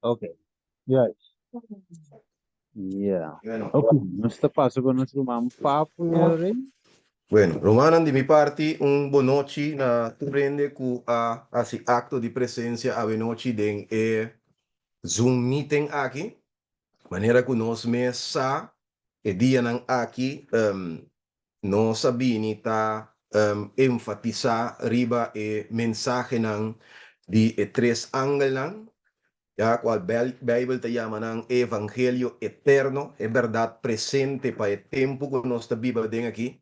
Ok. Juist. Ja. Bueno. Ok, nos ta pasa ku nos ruman Papu Rey. Bueno, rumannan di mi parti un bonochi na tur hende ku a hasi akto di presensia awenochi den e Zoom meeting aki. Manera ku nos mes sa e dianan aki nos a bini ta enfatisá riba e mensahenan di e tres angelnan, ya kual Beibel ta yama nan e evangelio eterno, e bèrdat presente pa e tempu ku nos ta biba aden aki,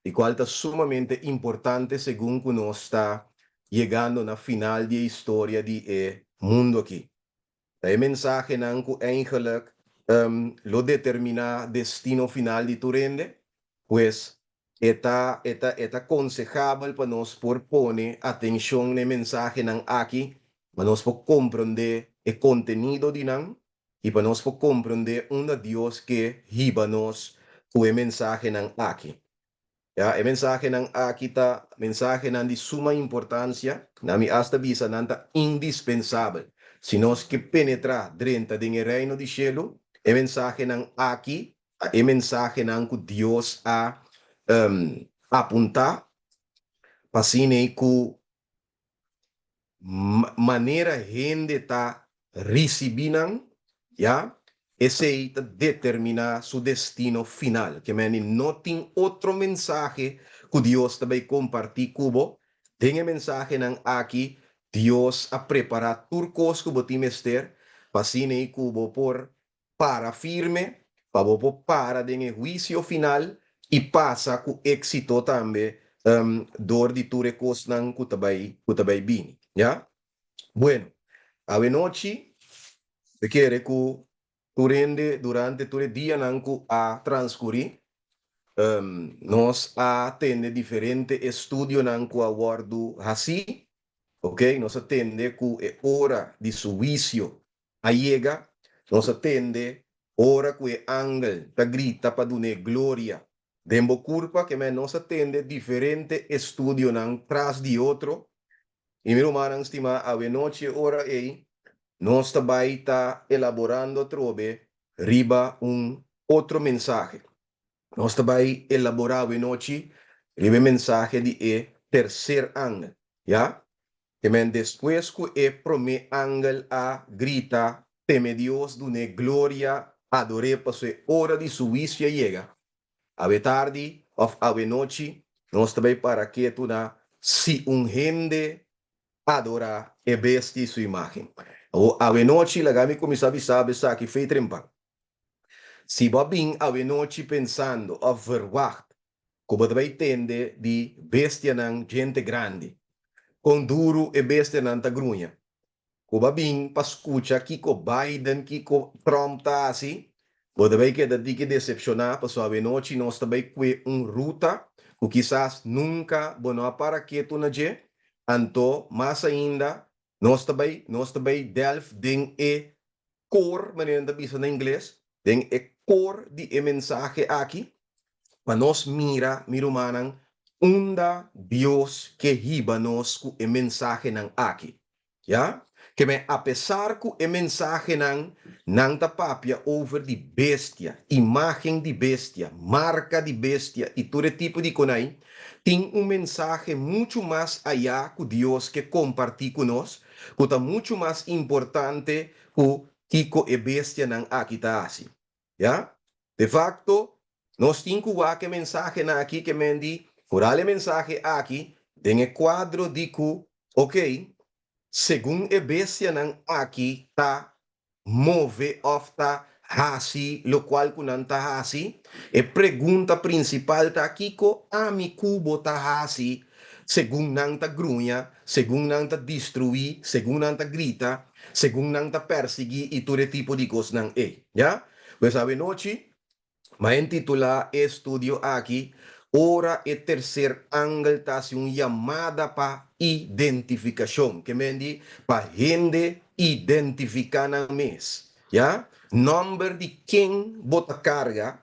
di kual ta sumamente importante segun ku nos ta yegando na final di e historia di e mundu aki. Ta e mensahenan ku eigenlik lo determiná destino final di tur hende. Pues, e ta e ta e ta konsehabel pa nos por pone atenshon na e mensahenan aki, pa nos por komprondé e kontenido di nan i pa nos por komprondé unda Dios ke hiba nos ku e mensahenan aki. Ya, e mensahenan aki ta mensahenan di suma importansia, na mi asta bisa nan ta indispensabel. Si nos ke penetrá drenta den e Reino di Shelu, e mensahenan aki ta e mensahenan ku Dios a apuntá pa asina ei ku manera hende ta risibí nan, ya, esei ta determiná su destino final. Ke mende no tin otro mensahe ku Dios ta bai kompartí ku bo. Den e mensahenan aki, Dios a prepará tur kos ku bo tin mester pa asina ei ku bo por para firme pa bo por para den e huisio final i pasa ku éksito tambe dor di tur e kosnan ku ta bai ku ta bai bini. Ya? Bueno, awenochi mi kere ku tur hende durante tur e dianan ku a transkurí nos a tende diferente estudionan ku a wòrdu hasí, ok, nos a tende ku e ora di su huisio a yega, nos a tende ora ku e angel ta grita pa dun'é gloria den bo kurpa, ke men nos a tende diferente estudionan tras di otro. I mi rumannan stimá, awenochi e ora ei nos ta bai ta elaborando atrobe riba un otro mensahe. Nos ta bai elaborá awenochi riba e mensahe di e terser angel, ya. Te men despues ku e promé angel a grita, Teme Dios, dun'é gloria, ador'é, pasobra e ora di su huisio a yega. Awe tardi òf awe nochi nos ta bai para ketu na si un hende adorá e bestia i su imágen. Awor, awe nochi laga mi kuminsá bisa bo esaki fei trempan. Si bo a bin awe nochi pensando òf verwagt ku bo ta bai tende di bestianan djente grandi, kon duru e bestianan ta gruña, ku bo a bin pa skucha kiko Biden, kiko Trump ta hasi, bo ta bai keda diki desepshoná pasobra awenochi nos ta bai kue un ruta ku kisas nunka bo no a para ketu na dje, anto mas ainda nos ta bai nos ta bai delf den e core, manera nan ta bisa na ingles, den e core di e mensahe aki, pa nos mira, mi rumannan, unda Dios ke hiba nos ku e mensahenan aki. Ya? Ke men apesar ku e mensahenan nan ta papia over di bestia, imagen di bestia, marka di bestia i tur e tipo di konai, tin un mensahe muchu mas ayá ku Dios ke kompartí ku nos, ku ta muchu mas importante ku kiko e bestianan aki ta hasi. Ya? De facto, nos tin ku wak e mensahenan aki ke men di foral e mensahe aki den e kuadro di ku, ok, segun e bestianan aki ta move òf ta hasi lokual ku nan ta hasi, e pregunta prinsipal ta kiko ami ku bo ta hasi segun nan ta gruña, segun nan ta destruí, segun nan ta grita, segun nan ta persiguí i tur e tipo di kosnan ei. Ya? Pues awenochi m'a intitulá e estudio aki Ora e terser angel ta hasi un yamada pa identifikashon, ke men di pa hende identifiká nan mes. Ya? Nòmber di ken bo ta karga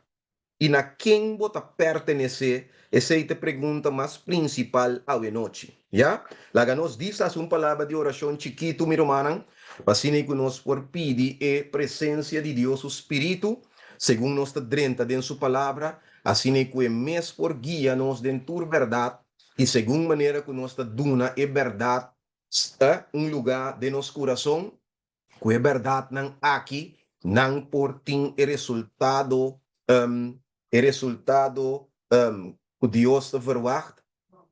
i na ken bo ta pertenesé? Esei ta e pregunta mas prinsipal awenochi. Ya? Laga nos disa hasi un palabra di orashon chikitu, mi rumannan. Pa asina ku nos por pidi e presensia di Dios su Spiritu, segun nos ta drenta den su Palabra, asina ku e mes por guia nos den tur bèrdat, i segun manera ku nos ta duna e bèrdat un lugá den nos kurason, ku e bèrdatnan aki nan por tin e resultado e resultado ku Dios ta verwagt,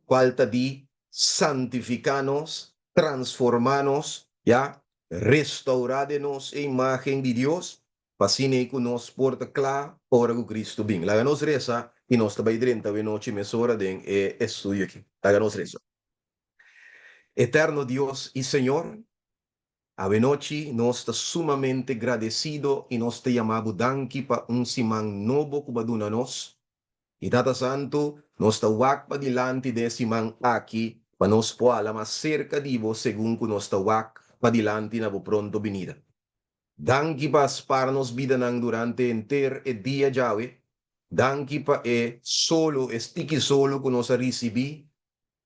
kual ta di santifiká nos, transformá nos, ya, restourá den nos e imágen di Dios, pa asina ei ku nos por ta kla ora ku Kristu bin. Laga nos resa i nos ta bai drenta awenochi mesora den e estudio aki. Laga nos resa. Eterno Dios i Señor, Awenochi nos ta sumamente gradesido i nos ta yama bo danki pa un siman nobo ku bo a duna nos. I Tata Santu, nos ta wak padilanti den e siman aki pa nos por hala mas serka di bo segun ku nos ta wak padilanti na bo pronto binida. Danki pa spar nos bidanan durante henter e dia djawe. Danki pa e solo, e stiki solo ku nos a risibí.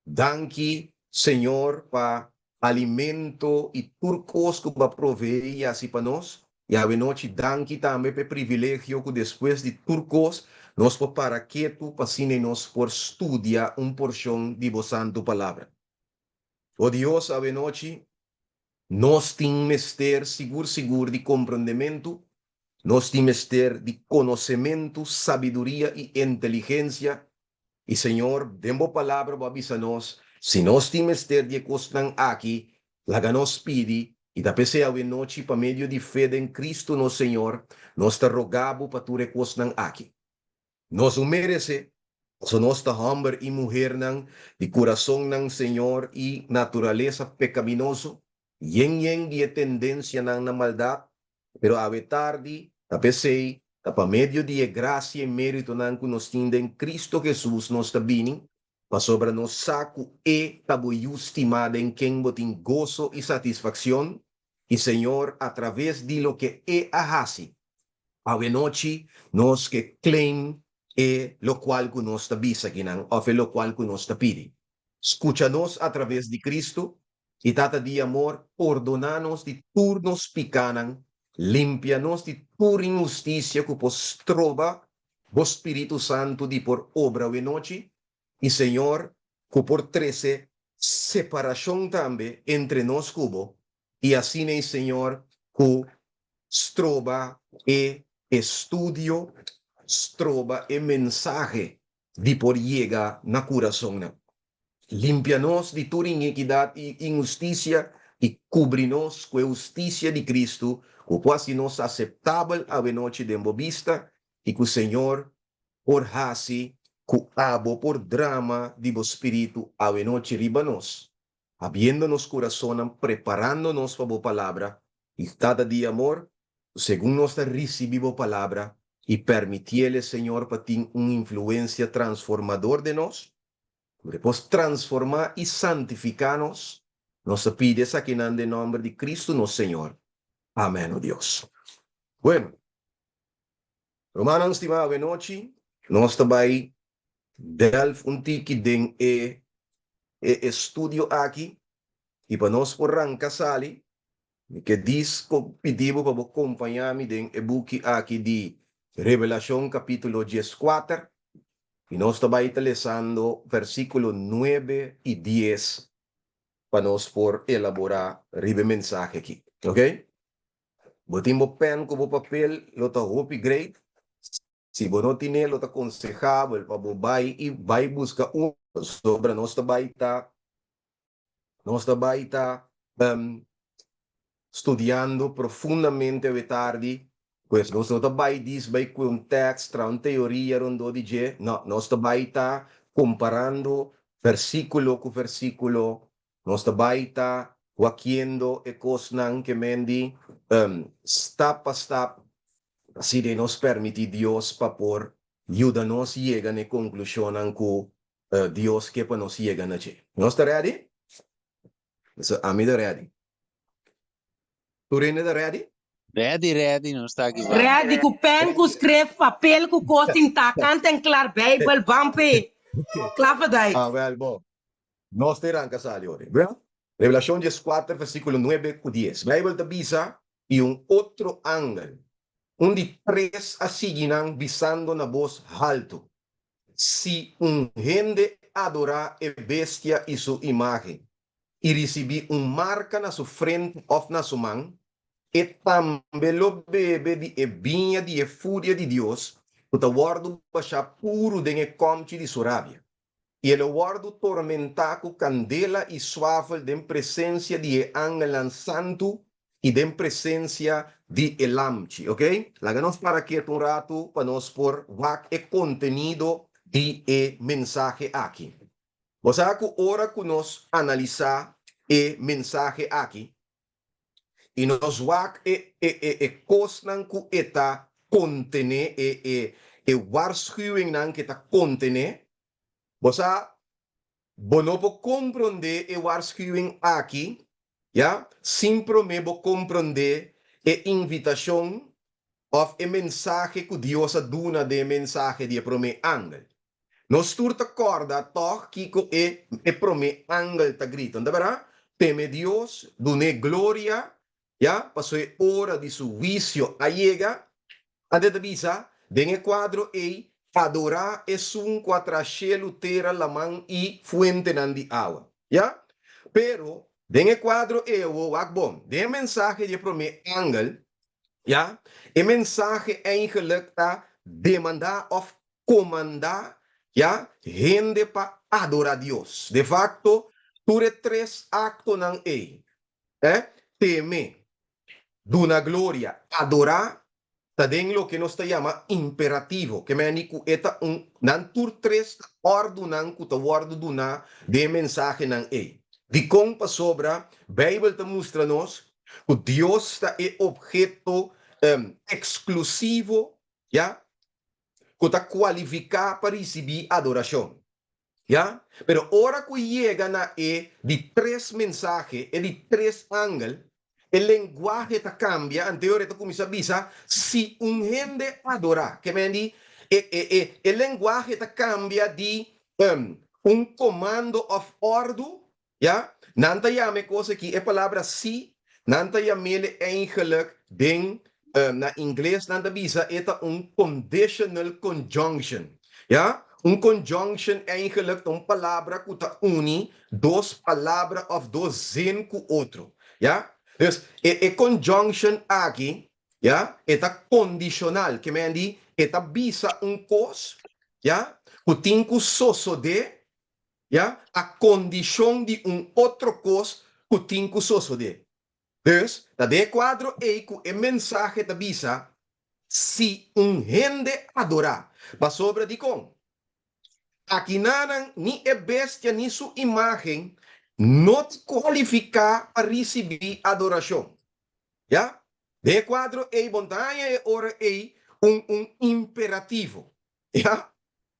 Danki Señor pa alimento y tur cos cu bo a provee y haci pa nos. Y awenochi danki tambe pa e privilegio cu despues di tur cos nos por para ketu pa asina nos por studia un porcion di bo Santo Palabra. O Dios awenochi nos tin mester sigur sigur di comprendemento, nos tin mester di conocemento, sabiduria y inteligencia. I Señor, den bo Palabra bo a bisa nos, si nos tin mester di e kosnan aki, laga nos pidi, i ta p'esei awenochi pa medio di fe den Cristo nos Señor, nos ta roga bo pa tur e kosnan aki. Nos no meresé, pasobra nos ta hòmber i muhernan di kurasonnan, Señor, i naturalesa pekaminoso, yen yen di e tendensianan na maldat, Pero awe tardi, ta p'esei, ta pa medio di e grasia i méritonan ku nos tin den Kristu Hesus nos ta bini, pasobra nos sa ku E ta bo Yu stimá den ken bo tin goso i satisfakshon, i Señor, atraves di loke E a hasi awe nochi, nos ke claim e lokual ku nos ta bisa akinan òf e lokual ku nos ta pidi. Skucha nos atraves di Kristu, I Tata di amor, pordoná nos di tur nos pikánan, limpia nos di tur inhustisia ku por stroba Bo Spiritu Santu di por obra awenochi, i Señor, ku por trese separashon tambe entre nos ku Bo, i asin'ei, Señor, ku stroba e estudio, stroba e mensahe di por yega na kurasonnan. Limpia nos di tur inikidat i inhustisia i kubri nos ku e hustisia di Kristu, ku por hasi nos aseptabel awenochi den bo bista i ku Señor por hasi ku abo por drama di bo Spiritu awenochi riba nos, habiendo nos kurasonnan preparando nos pa bo Palabra i Tata di amor, ku segun nos ta risibí bo Palabra i permitiele, Señor, pa tin un influensia transformador den nos, Ku e por transformá i santifiká nos. Nos ta pidi esakinan den nòmber di Kristu nos Señor. Amèn, o Dios. Bueno, rumannan stimá, awenochi nos ta bai dèlf un tiki den e e estudio aki, i pa nos por ranka sali, mi ke dis pidi bo pa bo kompañá mi den e buki aki di Revelashon kapítulo dieskuater, i nos ta bai ta lesando versíkulo nuebe i dies pa nos por elaborá riba e mensahe aki. Oke? Bo tin bo pèn ku bo papel, lo ta hopi great. Si bo no tin'é, lo ta konsehabel pa bo bai i bai buska un, pasobra nos ta bai ta Nos ta bai ta studiando profundamente awe tardi, pues nos no ta bai dis bai cu un tekst, traha un teoria rondó di dje, no, nos ta bai ta comparando versiculo cu versiculo, nos ta bai ta wakiendo e cosnan ke men di stap pa stap, asina nos permiti Dios pa por yuda nos yega na e conclusionnan cu Dios ke pa nos yega na dje. Nos ta ready? So, ami ta ready. Tur hende ta ready? Ready, ready, nos ta aki. Ready ku pen, ku skref, papel, ku kos tinta, kant en klar, Bijbel, bampe. Kla pa dai. Ah, wel, bon. Nos ta ranka sali ori. Wel? Revelashon 14 versíkulo 9 ku 10. Beibel ta bisa, I un otro angel, un di tres a sigui nan bisando na bos haltu, Si un hende adorá e bestia i su imágen, i risibí un marka na su frente òf na su man, e tambe lo bebe di e biña di e furia di Dios ku ta wòrdu bashá puru den e kòmchi di su rabia. I e lo wòrdu tormentá ku kandela i suafel den presensia di e angelnan santu i den presensia di e Lamchi. Oke? Laga nos para ketu un ratu pa nos por wak e kontenido di e mensahe aki. Bo sa ku ora ku nos analisá e mensahe aki i nos wak e e e e kosnan ku e ta kontené, e e e warschuwingnan ku e ta kontené, bo sa bo no por komprondé e warschuwing aki, ya, sin promé bo komprondé e invitashon òf e mensahe ku Dios a duna den e mensahe di e promé angel. Nos tur ta kòrda tòg kiko e e promé angel ta grita, no ta bèrdat? Teme Dios, dun'é gloria, ya, pasobra e ora di su huisio a yega. Anto e ta bisa den e kuadro ei, Adorá esun ku a traha shelu, tera, laman i fuentenan di awa. Ya? Pero, den e kuadro ei awor, wak bon, den e mensahe di e promé angel, ya, e mensahe eigenlik ta demandá òf komandá, ya, hende pa adorá Dios. De fakto, tur e tres aktonan ei, eh, teme, duna gloria, adorá, ta den loke nos ta yama imperativo, ke meni ku e ta un, nan tur tres ta òrdunan ku ta wòrdu duná den e mensahenan ei. Dikon? Pasobra Beibel ta mustra nos ku Dios ta e opheto eksklusivo, ya, ku ta kualifiká pa risibí adorashon. Ya? Pero ora ku yega na e di tres mensahe, e di tres angel, e lenguahe ta kambia, anteor e ta kuminsá bisa, Si un hende adorá. Ke men di, e, e, e, e lenguahe ta kambia di un komando òf òrdu Ya, nan ta yama e kos aki, e palabra si, nan ta yam'el eigenlijk den, na ingles nan ta bisa e ta un conditional conjunction. Ya, un conjunction eigenlijk ta un palabra ku ta uni dos palabra òf dos zin ku otro. Ya, dus e e conjunction aki, ya, e ta kondishonal, ke men di e ta bisa un kos, ya, ku tin ku sosodé ya, a kondishon di un otro kos ku tin ku sosodé. Dus, ta den e kuadro ei ku e mensahe ta bisa, Si un hende adorá, pasobra dikon? Akinanan ni e bestia ni su imágen no ta kualifiká pa risibí adorashon. Ya, den e kuadro ei bo ta haña e ora ei un un imperativo. Ya?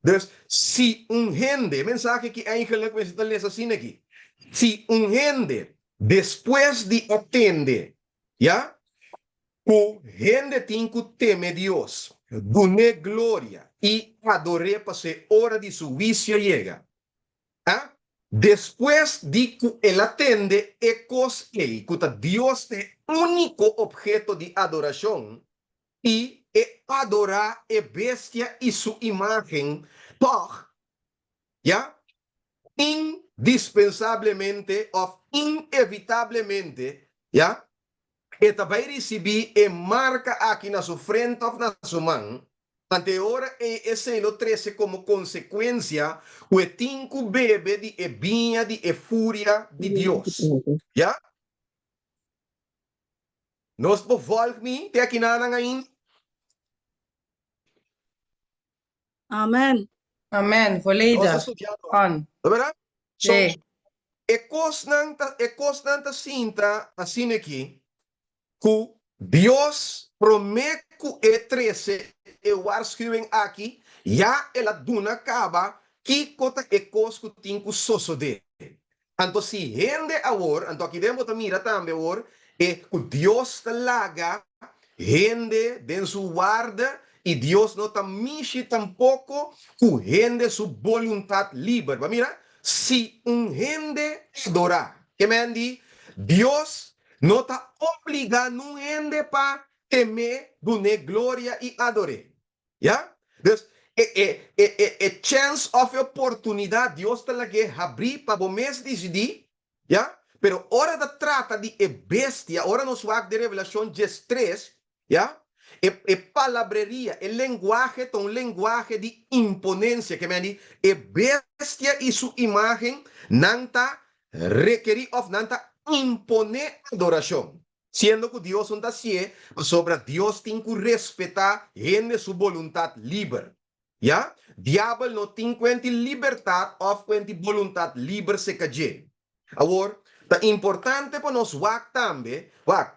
Dus, si un hende, e mensahe aki eigenlijk mester ta lesa asina aki, si un hende despues di a tende, ya, ku hende tin ku teme Dios, dun'é gloria i ador'é pasobra e ora di su huisio yega, a, despues di ku el a tende e kos ei, ku ta Dios ta e úniko opheto di adorashon, i e adorá e bestia i su imágen, tòg, ya, indispensablemente òf inevitablemente, ya, e ta bai risibí e marka aki na su frente òf na su man, anto e ora ei esei lo trese komo konsekuensia ku e tin ku bebe di e biña di e furia di Dios, ya. Nos por volg mi te akinanan ainda? Amen. Amen, Nos a volledig. studiado On. No verdad? So, Sí. e kosnan ta, e kosnan ta sinta asina aki ku Dios promé ku e trese e waarschuwing aki, ya el a duna kaba kiko ta e kos ku tin ku sosodé. Anto si hende awor, anto aki den bo ta mira tambe awor e ku Dios ta laga hende den su warda i Dios no ta mishi tampoko ku hende su boluntat liber. Bo a mira? Si un hende adorá. Ke men di, Dios no ta obligá nun hende pa tem'é, dun'é gloria i ador'é. Ya? Dus, e, e, e, e, e chèns òf e oportunidat Dios ta lag'é habrí pa bo mes disidí, ya? Pero ora ta trata di e bestia, ora nos wak den Revelashon diestres, ya? E, e palabreria, e lenguahe ta un lenguahe di imponensia, ke men di, e bestia i su imágen, nan ta rekerí òf nan ta imponé adorashon. Siendo ku Dios un ta hasié, pasobra Dios tin ku respetá hende su boluntat liber. Ya, Diabel no tin kuenti libertat òf kuenti boluntat liber seka dje. Awor, ta importante pa nos wak tambe, wak,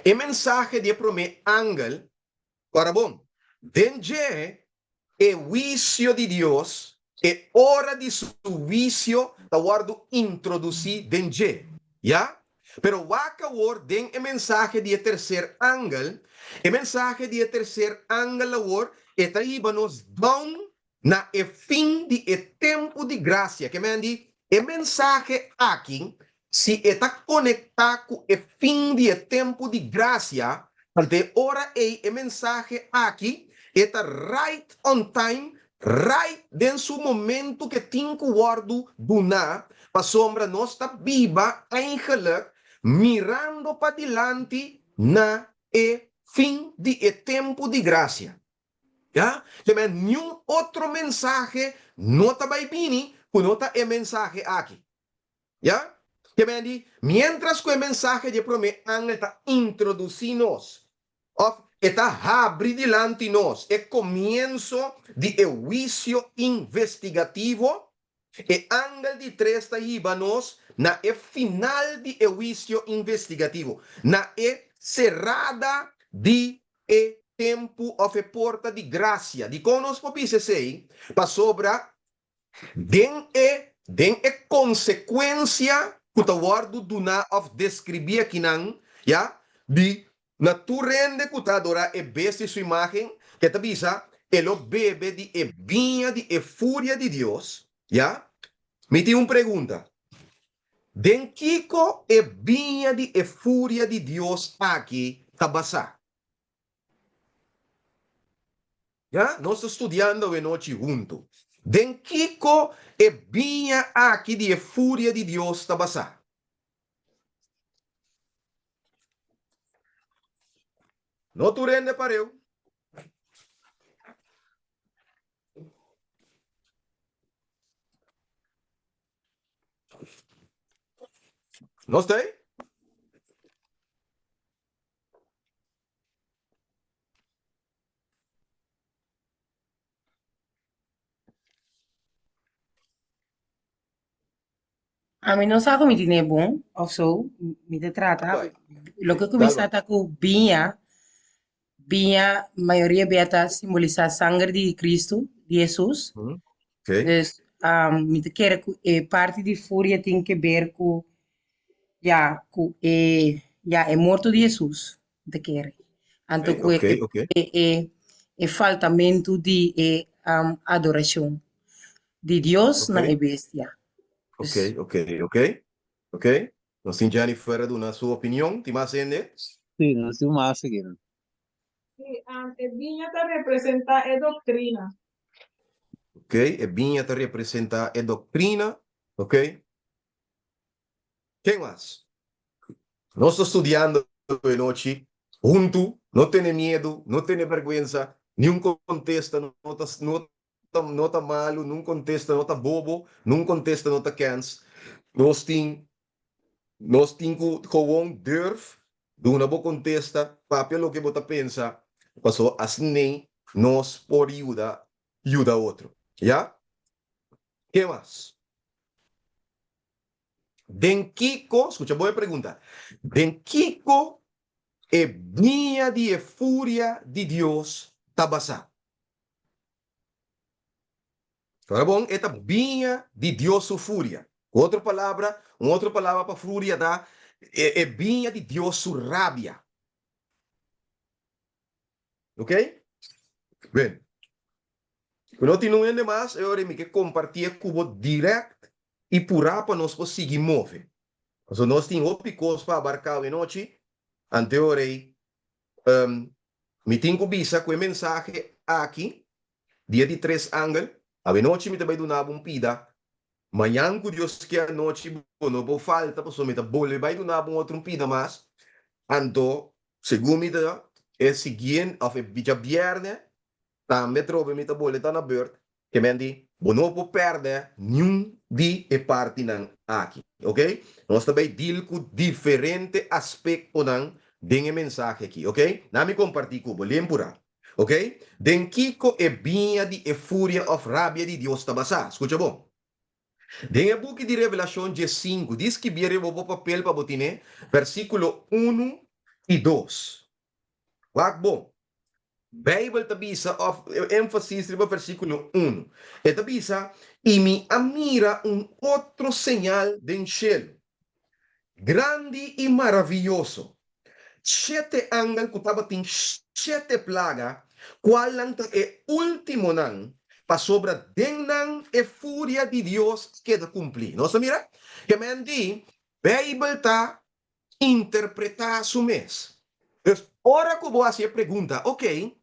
e mensahe di e promé angel, ora bon, den dje E huisio di Dios, e ora di su huisio ta wòrdu introdusí den dje. Ya? Pero wak awor den e mensahe di e terser angel, e mensahe di e terser angel awor e ta hiba nos down na e fin di e tempu di grasia. Ke men di, e mensahe aki Si e ta konektá ku e fin di e tempu di grasia, anto e ora ei e mensahe aki e ta right on time, right den su momentu ke tin ku wòrdu duná, pasobra nos ta biba eigenlijk mirando padilanti na e fin di e tempu di grasia. Ya, te men niun otro mensahe no ta bai bini ku no ta e mensahe aki. Ya? Te men di, miéntras ku e mensahe di e promé angel ta introdusí nos, òf e ta habri dilanti nos e komienso di e huisio investigativo, e angel di tres ta hiba nos na e final di e huisio investigativo, na e serada di e tempu òf e porta di grasia. Dikon nos por bisa esei? Pasobra Den e den e konsekuensia ku ta wòrdu duná òf deskribí akinan, ya, di na tur hende ku ta adorá e bestia i su imágen, ke ta bisa, E lo bebe di e biña di e furia di Dios, ya. Mi tin un pregunta, Den kiko e biña di e furia di Dios aki ta basá? Ya, nos ta studiando awenochi huntu. Den kiko e biña aki di e furia di Dios ta basá? No tur hende pareu. Nos ta ei? Ami no sa ku mi tine bon of so, mi ta trata. Bai. Loke ku Dal mi ba. sa ta ku biña, biña mayoria bia ta simbolisá sanger di Kristu, di Hesus. Mhm. Okay. Dus mi ta kere ku e parti di furia tin ke ber ku ya, ku e, ya, e morto di Hesus. Mi ta kere. Anto Okay, ku e, okay, okay. e, e, e faltamentu di e um, adorashon di Dios na Okay. e bestia. Dus, Okay, okay, okay. Okay. Nos tin Jennifer a duna su opinion. Tin mas hende? Sí, nos tin mas aki. Sí, um, e biña ta representá e doktrina. Okay, e biña ta representá e doktrina. Okay. Ken mas? Nos ta studiando e nochi huntu, no tene miedu, no tene bèrgwensa, niun kontesta no ta no ta no ta malu, niun kontesta no ta bobo, niun kontesta no ta kèns. Nos tin nos tin ku gewoon durf duna bo kontesta, papia loke bo ta pensa, pasobra asina nos por yuda yuda otro. Ya? Ken mas? Den kiko, skucha bon e pregunta, den kiko e biña di e furia di Dios ta basá? Ora bon, e ta biña di Dios su furia. Ku otro palabra, un otro palabra pa furia ta e, e biña di Dios su rabia. Ok? Ben. Ku no tin un hende mas, e ora mi ke kompartié ku bo dirèkt i purá pa nos por sigui move. Pasobra nos tin hopi kos pa abarká awe nochi, ante ora ei mi tin ku bisa ku e mensahe aki di e di tres angel, awe nochi mi ta bai duna bo un pida, mañan ku Dios ke anochi bo no por falta pasobra mi ta bolbe bai duna bo un otro un pida mas, anto segun mi ta e siguiente òf e djabièrnè Tambe atrobe mi ta bole ta na beurt, ke men di, bo no por pèrdè niun di e partinan aki, ok? Nos ta bai deal ku diferente aspektonan den e mensahe aki, ok? Na mi kompartí ku bo, lempura, ok? Den kiko e biña di e furia òf rabia di Dios ta basá? Skucha bon. Den e buki di Revelashon diesinku, di skibí riba bo papel pa bo tine, versíkulo unu i dos. Wak bon. Beibel ta bisa, òf énfasis riba versíkulo unu. E ta bisa, I mi a mira un otro señal den shelu, grandi i maravioso, shete angel ku tabatin shete plaga, kualnan ta e últimonan, pasobra den nan e furia di Dios a keda kumplí. Nos ta mira? Ke men di, Beibel ta interpretá su mes. Dus, ora ku bo hasi e pregunta, Oké,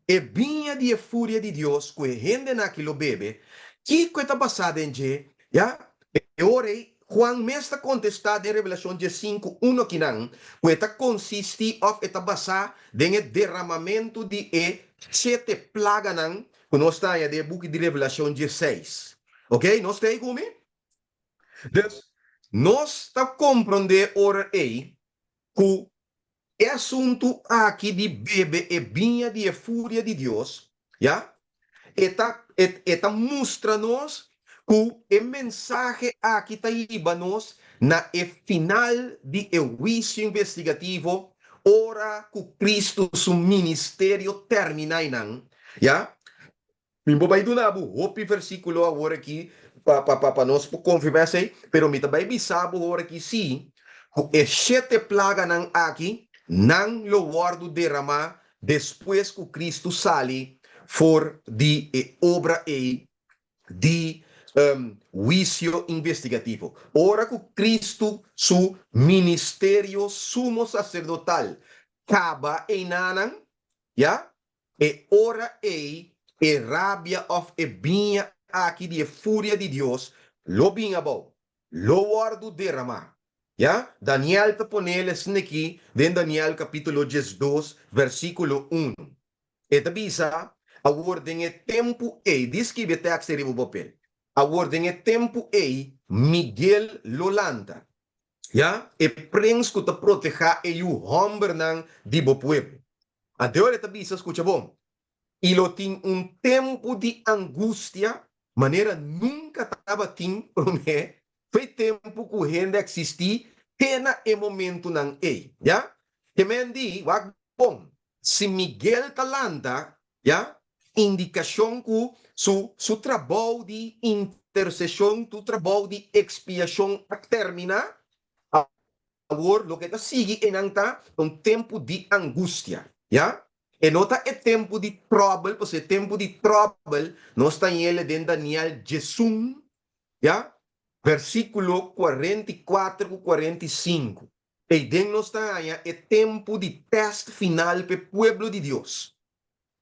e biña di e furia di Dios ku e hendenan aki lo bebe, kiko e ta basá den dje? Ya, e ora ei Juan mes ta kontestá den Revelashon diesinku unu akinan ku e ta konsistí òf e ta basá den e derramamentu di e shete plaganan ku nos ta haña den e buki di Revelashon diesseis. Oké, nos ta ei ku mi? Dus, nos ta komprondé ora ei ku e asuntu aki di bebe e biña di e furia di Dios, ya, e ta e ta mustra nos ku e mensahe aki ta hiba nos na e final di e huisio investigativo ora ku Kristu su ministerio terminá einan, ya. Mi bo bai duna bo hopi versíkulo awor aki pa pa pa pa nos por konfirmá esei, pero mi ta bai bisa bo awor aki sí, ku e shete plaganan aki, nan lo wòrdu deramá despues ku Kristu sali for di e obra ei di huisio investigativo. Ora ku Kristu su ministerio sumo saserdotal kaba einanan, ya, E ora ei e rabia òf e biña aki di e furia di Dios lo bin abou, lo wòrdu deramá. Ya, Daniel ta pone el esneki den Daniel kapítulo diesdos, versíkulo unu. E ta bisa, Awor den e tempu ei, di skibi e tèkst ei riba bo papel, awor den e tempu ei Miguel lo lanta, ya, e prens ku ta protehá e yu hòmbernan di bo pueblo. Anto e ta bisa, Skucha bon, i lo tin un tempu di angustia manera nunka tabatin promé fe tempu ku hende a eksistí te na e momentunan ei. Ya? Ke men di, wak bon, si Miguel ta lanta, ya, indikashon ku su su trabou di interseshon, su trabou di ekspiashon a terminá, Awor loke ta sigui einan ta un tempu di angustia, ya. E no ta e tempu di tròbel, pasobra e tempu di tròbel nos ta yele den Daniel diesun, ya, versíkulo 44 ku 45. Eiden nos ta haña e tempu di tèst final p'e pueblo di Dios.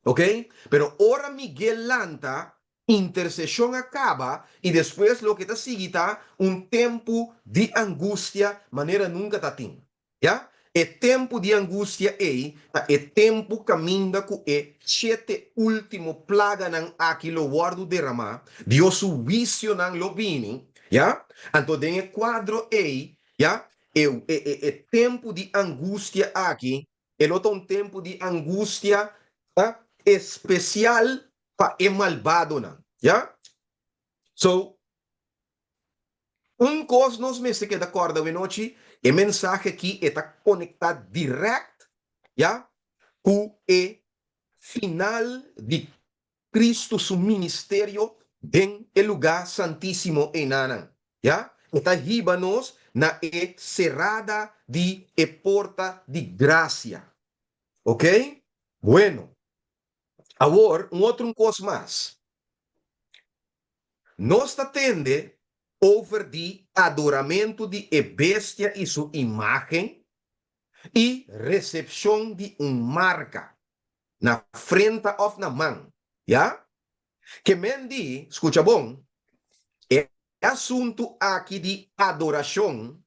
Ok? Pero ora Miguel lanta, interseshon a kaba i despues loke ta sigui ta un tempu di angustia manera nunka ta tin. Ya? E tempu di angustia ei ta e tempu kaminda ku e shete último plaganan aki lo wòrdu deramá, Dios su huisionan lo bini, ya? Anto den e kuadro ei, ya, e e e tempu di angustia aki E lo ta un tempu di angustia espesial pa e malbadonan. Ya? So, un kos nos mester keda kòrda awenochi, e mensahe aki e ta konektá dirèkt, ya, ku e final di Cristo su ministerio den e lugá santísimo einanan, ya, e ta hiba nos na e serada di e porta di gracia. Ok? Bueno. Awor, un otro un cos mas. Nos ta tende over di adoramentu di e bestia i su imágen i resepshon di un marka na frenta òf na man. Ya? Ke men di, skucha bon, e asuntu aki di adorashon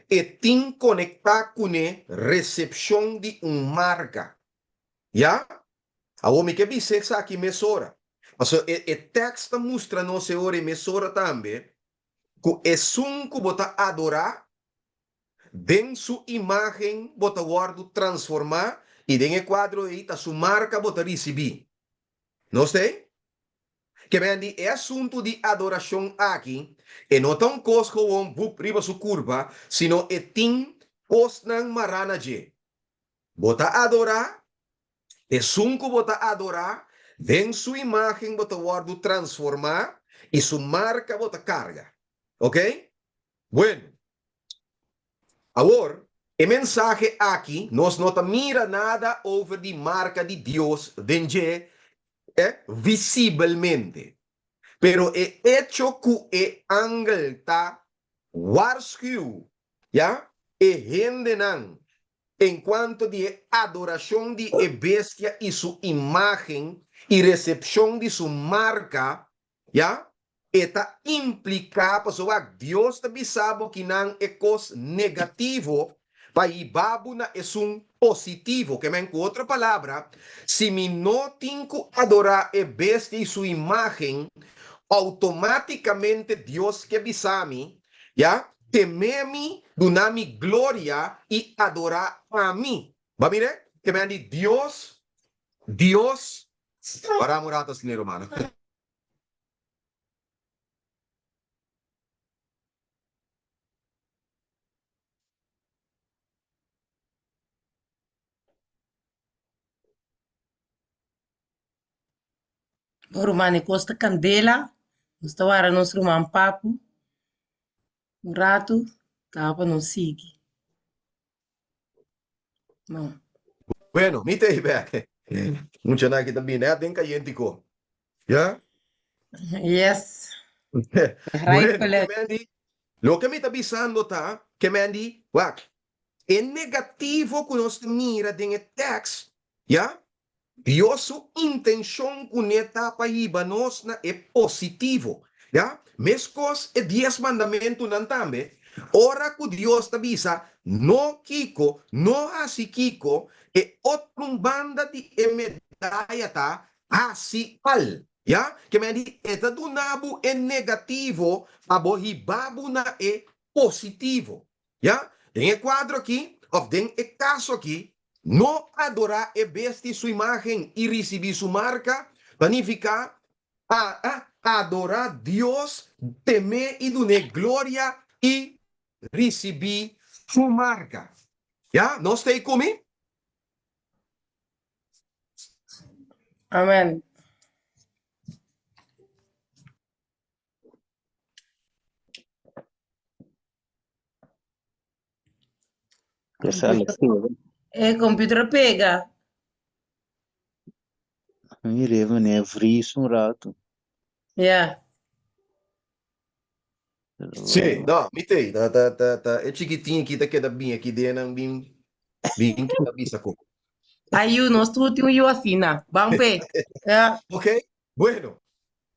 e tin konektá kuné resepshon di un marka. Ya? Awor mi ke bisa esaki mesora, pasobra e e tèks ta mustra nos e ora i mesora tambe ku esun ku bo ta adorá, den su imágen bo ta wòrdu transformá i den e kuadro ei ta su marka bo ta risibí. Nos ta ei? Ke men di e asuntu di adorashon aki, e no ta un kos gewoon bup riba su kurpa, sino e tin kosnan mará na dje. Bo ta adorá Esun ku bo ta adorá, den su imágen bo ta wòrdu transformá i su marka bo ta karga. Oke? Bueno. Awor, e mensahe aki nos no ta mira nada over di marka di Dios den dje visibelmente. Pero e echo ku e angel ta warschuw, ya, e hendenan En cuanto di e adoracion di e bestia i su imagen i recepcion di su marca, ya, e ta implica, pasobra wak, Dios ta bisa bo kinan e cos negativo pa hiba bo na esun positivo. Ke men, cu otro palabra, si mi no tin cu adora e bestia i su imagen, automaticamente Dios ke bisa mi, ya, Temé mi, duna mi gloria i adorá ami. Bo a mira? Te men di Dios, Dios. Para un rato asina, hermano. Bo ruman e kos ta kandela, nos ta wara nos ruman papu un ratu kaba pa nos sigui. No. Bueno, mi ta ei bek. Muchanan aki ta bini net den kayentiko. Ya? Yes. Bueno, Begrijpelijk. ke men di, loke mi ta bisando ta, ke men di, wak, e negativo ku nos ta mira den e tèks, ya, Dios su intencion cune ta pa hiba nos na e positivo, ya. Mescos e dies mandamentunan tambe, ora cu Dios ta bisa no kico, no haci kico, e otro banda di e medaya ta haci al, ya. Ke men di e ta duna bo e negativo pa bo hiba bo na e positivo, ya. Den e cuadro aki, of den e caso aki, No adorá e bestia i su imágen i risibí su marka ta nifiká a adorá Dios, tem'é i dun'é gloria i risibí su marka. Ya, nos ta ei ku mi? Amèn. E computer a pega. Mire, meneer, vries un rato. Ja. Sí, no, mi te, ta, ta, ta, ta, e chikitin aki ta keda bin aki den nan bin, bin keda bisa ko. Ay, yu, nos tur tin un yu asina. Ban pe. Ja. Ok, bueno.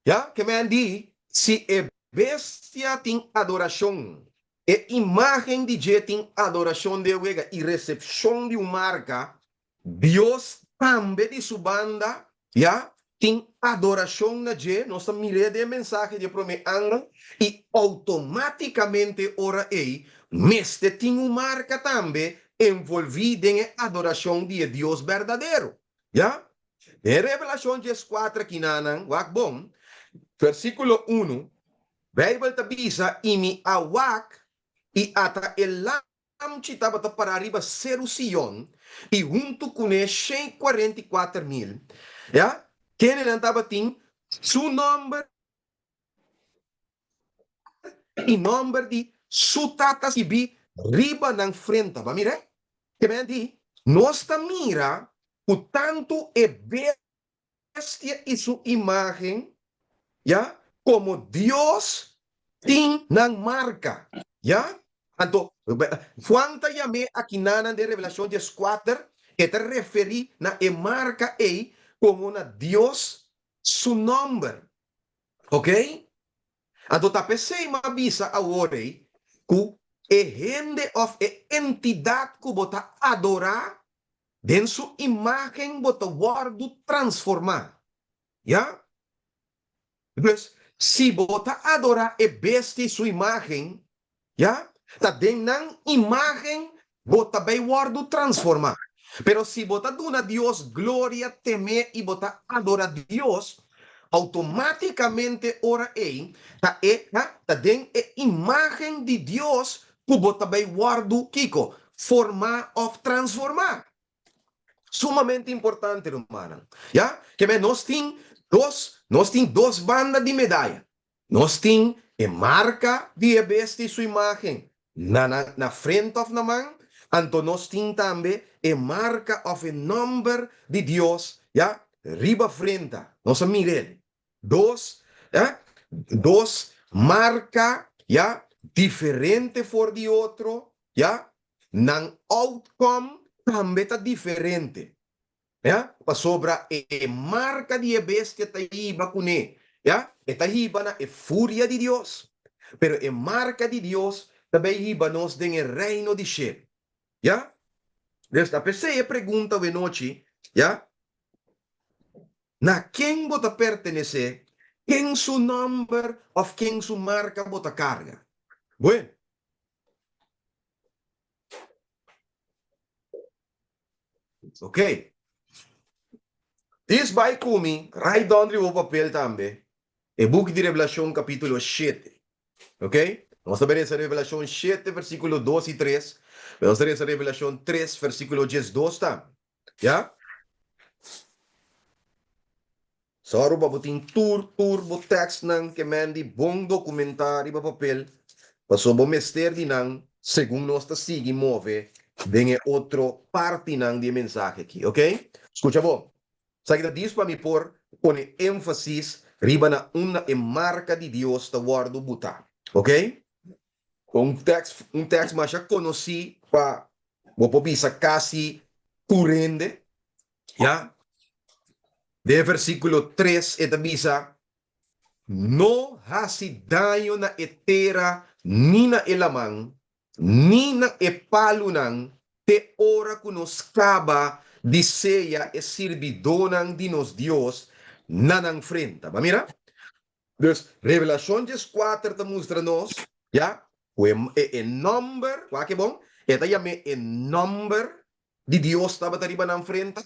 Ya, ke men di, si e bestia tin adorashon, e imágen di dje tin adorashon den wega i resepshon di un marka, Dios tambe di su banda, ya, tin adorashon na dje, nos ta mir'é den e mensahe di e promé angel, i outomátikamente ora ei mester tin un marka tambe envolví den e adorashon di e Dios berdadero. Ya? Den Revelashon dieskuater kinanan, wak bon, versíkulo unu, Beibel ta bisa, I mi a wak, i ata e Lamchi tabata pará riba Seru Sion, i huntu kuné 144.000, ya, kendenan tabatin su nòmber i nòmber di su tata skibí riba nan frenta. Bo a mira? Te men di, nos ta mira ku tantu e bestia i su imágen, ya, komo Dios. Tin nan marka. Ya? Anto, Juan ta yam'é akinanan den Revelashon dieskuater, e ta referí na e marka ei komo na Dios su nòmber. Oké? Anto ta p'esei m'a bisa awor ei ku e hende òf e entidat ku bo ta adorá, den su imágen bo ta wòrdu transformá. Ya? Dus, si bo ta adorá e bestia i su imágen, ya, ta den nan imágen bo ta bai wòrdu transformá. Pero si bo ta duna Dios gloria, tem'é i bo ta adorá Dios, outomátikamente ora ei ta e, ya, ta den e imágen di Dios ku bo ta bai wòrdu, kiko? Formá òf transformá. Sumamente importante, rumannan. Ya, ke men nos tin dos, nos tin dos banda di medaya. Nos tin e marka di e bestia i su imágen na na na frente òf na man, anto nos tin tambe e marka òf e nòmber di Dios, ya, riba frenta. Nos a mira el. Dos, ya, dos marka, ya, diferente for di otro, ya, Nan outcome tambe ta diferente, ya, pasobra e marka di e bestia ta hiba kuné, ya, e ta hiba na e furia di Dios, pero e marka di Dios ta bai hiba nos den e reino di shelu, ya. Dus ta p'esei e pregunta awenochi, ya, Na ken bo ta pertenesé, ken su nòmber òf ken su marka bo ta karga? Bueno. Ok. Dis bai ku mi, write down riba bo papel tambe, e buki di Revelashon kapítulo shete. Ok? Nos ta bai resa Revelashon shete versíkulo dos i tres, pero nos ta resa Revelashon tres versíkulo diesdos tambe. Ya? Sòru pa bo tin tur tur bo tèkstnan ke men di bon dokumentá riba papel, pasobra bo mester di nan segun nos ta sigui move den e otro partinan di e mensahe aki, oke? Skucha bon. Esaki ta dis pa mi por pone énfasis riba na unda e marka di Dios ta wòrdu butá, oke? Un tèks un tèks masha konosí pa bo por bisa kasi tur hende, ya. Den versíkulo tres e ta bisa, No hasi daño na e tera ni na e laman, ni na e palunan te ora ku nos kaba di seya e sirbidónan di nos Dios na nan frenta. Bo a mira? Dus, Revelashon dieskuater ta mustra nos, ya, ku e e nòmber, wak e bon, e ta yam'é e nòmber di Dios tabata riba nan frenta.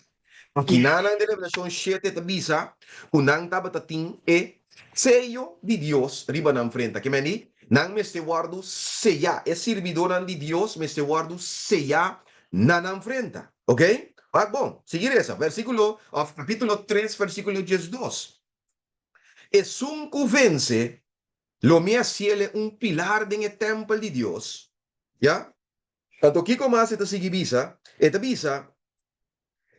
Kinanan den Revelashon shete ta bisa ku nan tabata tin e seyo di Dios riba nan frenta. Ke men di? Nan mester wòrdu seyá, e sirbidónan di Dios mester wòrdu seyá na nan frenta. Oke? Wak bon, sigui resa, versíkulo òf kapítulo tres versíkulo diesdos. Esun ku vense, lo mi hasiele un pilar den e tèmpel di Dios, ya. Anto kiko mas e ta sigui bisa? E ta bisa,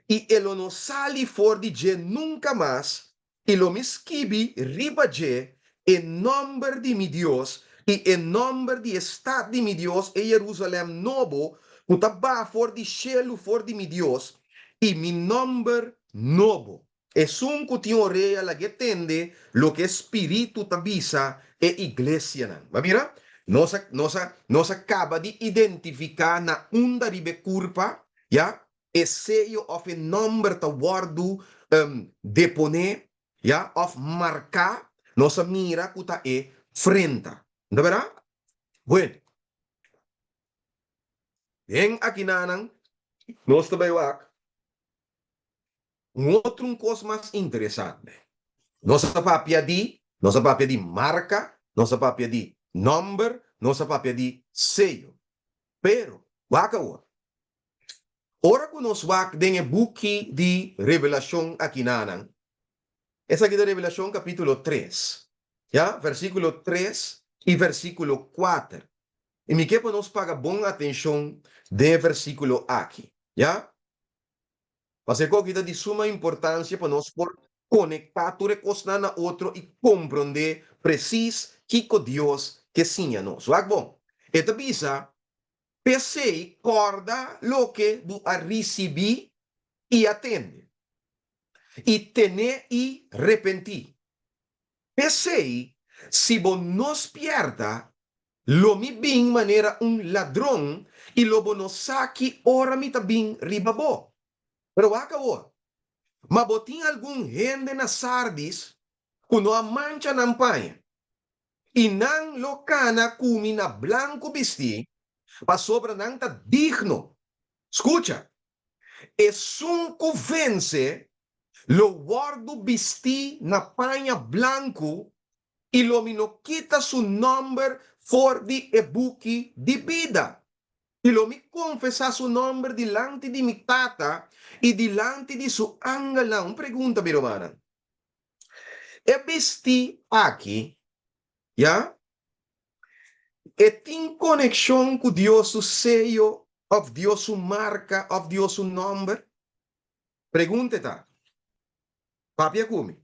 I e lo no sali for di dje nunka mas, i lo mi skibi riba dje e nòmber di mi Dios i e nòmber di e stat di mi Dios, e Jerusalèm nobo, ku ta baha for di shelu for di mi Dios, i mi nòmber nobo. Esun ku tin orea lag'é tende loke e Spiritu ta bisa e iglesianan. Bo a mira? Nos a, nos a, nos a kaba di identifiká na unda riba e kurpa, ya, e seyo òf e nòmber ta wòrdu deponé, ya, òf marká. Nos a mira ku ta e frenta. No ta bèrdat? Bueno. Den akinanan nos ta bai wak. Un otro un kos mas interesante. Nos a papia di, nos a papia di marka, nos a papia di nòmber, nos a papia di seyo. Pero, wak awor. Ora ku nos wak den e buki di Revelashon akinanan, esaki ta Revelashon kapítulo tres, ya, versíkulo tres i versíkulo kuater. I mi ke pa nos paga bon atenshon den e versíkulo aki, ya. Pasobra e koki ta di suma importansia pa nos por konektá tur e kosnan na otro i komprondé presis kiko Dios ke siña nos. Wak bon, e ta bisa, P'esei kòrda loke bo a risibí i a tende, i ten'é i repentí. P'esei, si bo no spièrta, lo mi bin manera un ladron i lo bo no sa ki ora mi ta bin riba bo. Pero wak awor, ma bo tin algun hende na Sardis ku no a mancha nan paña, i nan lo kana ku mi na blanku bistí, pasobra nan ta digno. Skucha! Esun ku vense lo wòrdu bistí na paña blanku, i lo mi no kita su nòmber for di e buki di bida, i lo mi konfesá su nòmber dilanti di mi Tata i dilanti di su angelnan. Un pregunta, mi rumannan. E bistí aki, ya, e tin konekshon ku Dios su seyo òf Dios su marka òf Dios su nòmber? Pregunta e ta, Papia ku mi.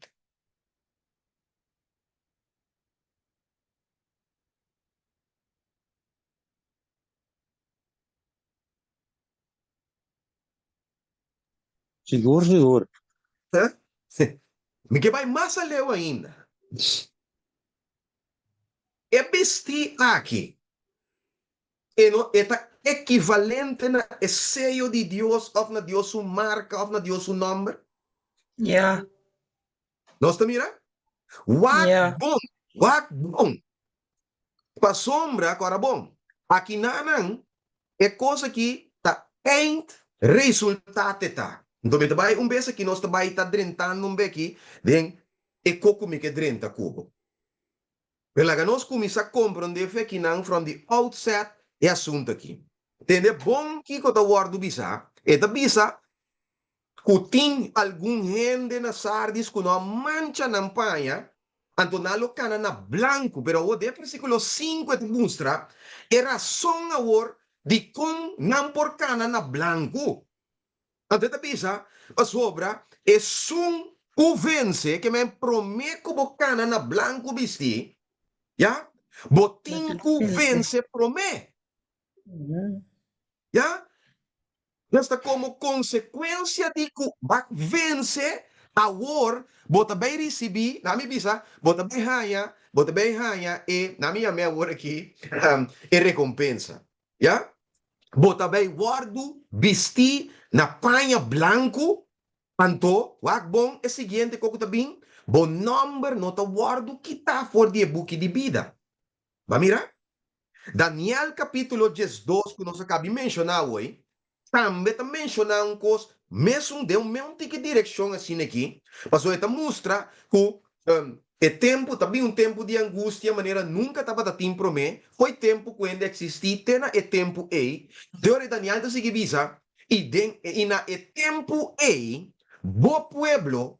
Sigur, sigur. Mi ke bai mas aleu ainda. E bistí aki, e no e ta ekivalente na e seyo di Dios òf na Dios su marka òf na Dios su nòmber? Ya. Nos ta mira? Wak bon, wak bon. Pasobra, kòrda bon, akinanan e kos aki ta eind resultate ta. Nto mi ta bai un bes aki nos ta bai ta drentando un beki den e ko ku mi ke drenta ku bo. Pero laga nos kuminsá komprondé fekinan from the outset e asuntu aki. Tende bon kiko ta wòrdu bisá. E ta bisa ku tin algun hende na Sardis ku no a mancha nan paña, anto nan lo kana na blanku. Pero awor den versíkulo sinku e ta mustra e rason awor dikon nan por kana na blanku. Anto e ta bisa, Pasobra esun ku vense, ke men promé ku bo kana na blanku bistí, ya, bo tin ku vense promé. Ya? Nos ta komo konsekuensia di ku bak vense, awor bo ta bai risibí, na mi bisa, bo ta bai haña, bo ta bai haña e, na mi yam'é awor aki, e rekompensa. Ya? Bo ta bai wòrdu bistí na paña blanku, anto, wak bon e siguiente kos ku ta bin, bo nòmber no ta wòrdu kitá for di e buki di bida. Ba mira? Daniel capítulo 12 ku nos a kabi menshoná awoi, tambe ta menshoná un kos mesun den un meun tiki direkshon asina aki, pasobra e ta mustra ku e tempu ta bin un tempu di angustia manera nunka tabata tin promé, fo'i tempu ku hende a eksistí te na e tempu ei. De ora Daniel ta sigui bisa, I den i na e tempu ei bo pueblo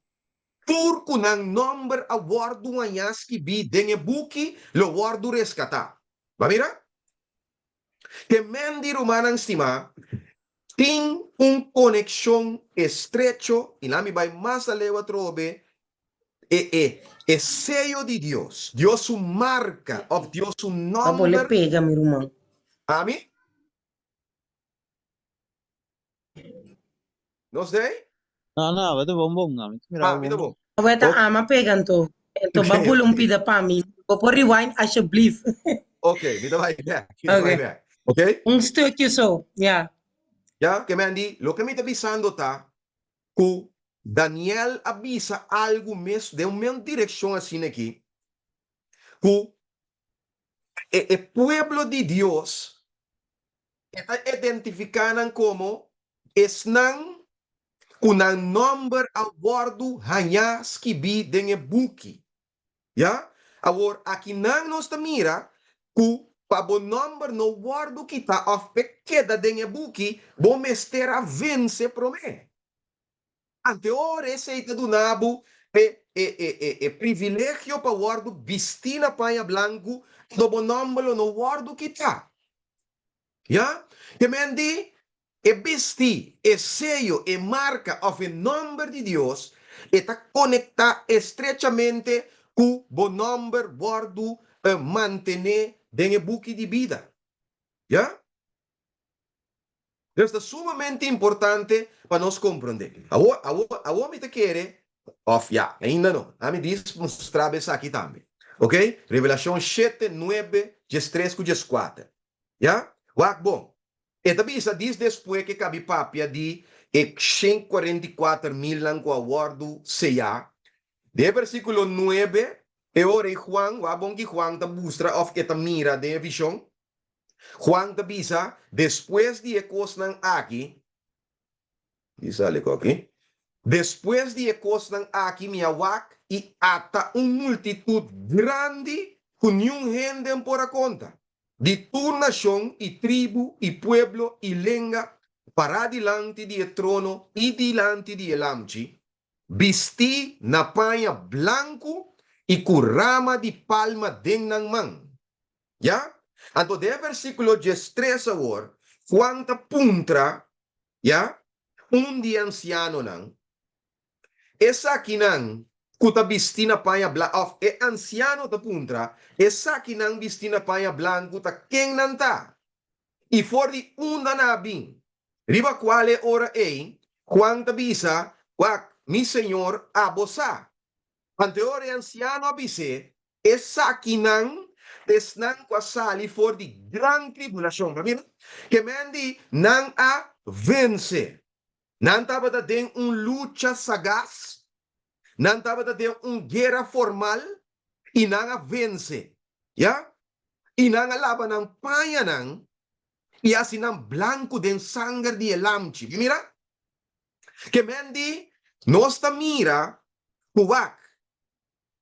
Tur ku nan nòmber a wòrdu hañá skibí den e buki lo wòrdu reskatá. Bo a mira? Te men di rumannan stimá tin un konekshon estrecho, i laat mi bai mas aleu atrobe, e e e seyo di Dios, Dios su marka òf Dios su Pa bo le nòmber. pega, mi ruman. Ami? Nos dei? No, no, bo ta bon bon. Ami ta mira Ah, bo mi ta bon bon. bon. Bo ta Ok, ama pega anto. Anto ba ok, bula un ok. pida pa mi. Bo por rewind alsjeblieft. Ok, mi ta bai bek, mi ta bai Ok. bek. Ok? Un stukje so, ja. Ya, ke men di, loke mi ta bisando ta ku Daniel a bisa algu mes den un mes direkshon asina aki, ku e e pueblo di Dios E ta identifiká nan komo esnan ku nan nòmber a wòrdu hañá skibí den e buki. Ya? Awor, akinan nos ta mira ku pa bo nòmber no wòrdu kitá òf p'e keda den e buki, bo mester a vense promé. Anteor esei ta duna bo e e e e e privilegio pa wòrdu bistí na paña blanku, anto bo nòmber lo no wòrdu kitá. Ya? Te men di, e bistí, e seyo, e marka òf e nòmber di Dios, e ta konektá estrechamente ku bo nòmber wòrdu mantené. den e buki di bida. Ya? Dus ta sumamente importante pa nos komprondé. Awor, awor, awor mi ta kere, òf ya, ainda no, ami dis mustra bo esaki tambe. Oké? Revelashon shete, nuebe, diestres ku dieskuater. Ya? Wak bon. E ta bisa dis despues ke kabi papia di e 144 milnan ku a wòrdu seyá. Den e versíkulo nuebe, e ora ei Juan, wak bon ki Juan ta mustra òf e ta mira den e vishon. Juan ta bisa, Despues di e kosnan aki, di sali ku aki, Despues di e kosnan aki mi a wak i ata un multitut grandi ku niun hende por a konta, di tur nashon i tribu i pueblo i lenga, pará dilanti di e trono i dilanti di e Lamchi, bistí na paña blanku i ku rama di palma den nan man. Ya? Anto den e versíkulo diestres awor, Juan ta puntra, ya, un di e ansianonan, Esakinan ku ta bistí na paña bla, òf e ansiano ta puntra, Esakinan bistí na paña blanku ta ken nan ta, i for di unda nan a bin? Riba kual e ora ei Juan ta bisa, Wak, mi Señor, abo sa. Anto e ora e ansiano a bis'é, Esakinan ta esnan ku a sali for di gran tribulashon. Ta mira? Ke men di nan a vense. Nan tabata den un lucha sagas, nan tabata den un guera formal i nan a vense. Ya? I nan a laba nan pañanan i hasi nan blanku den sanger di e Lamchi. Ta mira? Ke men di nos ta mira ku wak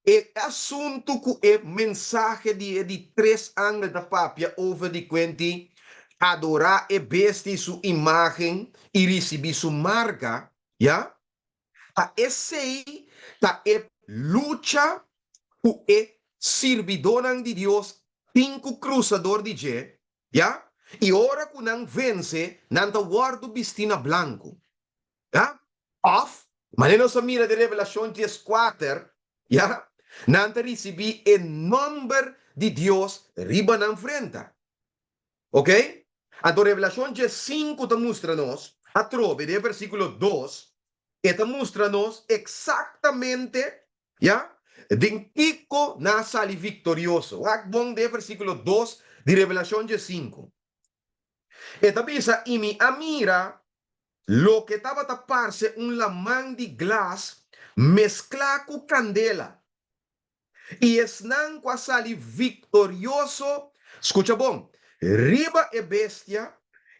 E asuntu ku e mensahe di e di tres angel ta papia over di kuenti adorá e bestia i su imágen i risibí su marka, ya, ta esei ta e lucha ku e sirbidónan di Dios tin ku krusa dor di dje, ya, i ora ku nan vense, nan ta wòrdu bistí na blanku. Ya? Òf, manera nos a mira den Revelashon dieskuater, ya, nan ta risibí e nòmber di Dios riba nan frenta. Oke? Anto Revelashon diesinku ta mustra nos, atrobe den e versíkulo dos, e ta mustra nos eksaktamente, ya, den kiko nan a sali viktorioso. Wak bon den e versíkulo dos di Revelashon diesinku. E ta bisa, I mi a mira loke tabata parse un laman di glas mesklá ku kandela, i esnan ku a sali viktorioso, skucha bon, riba e bestia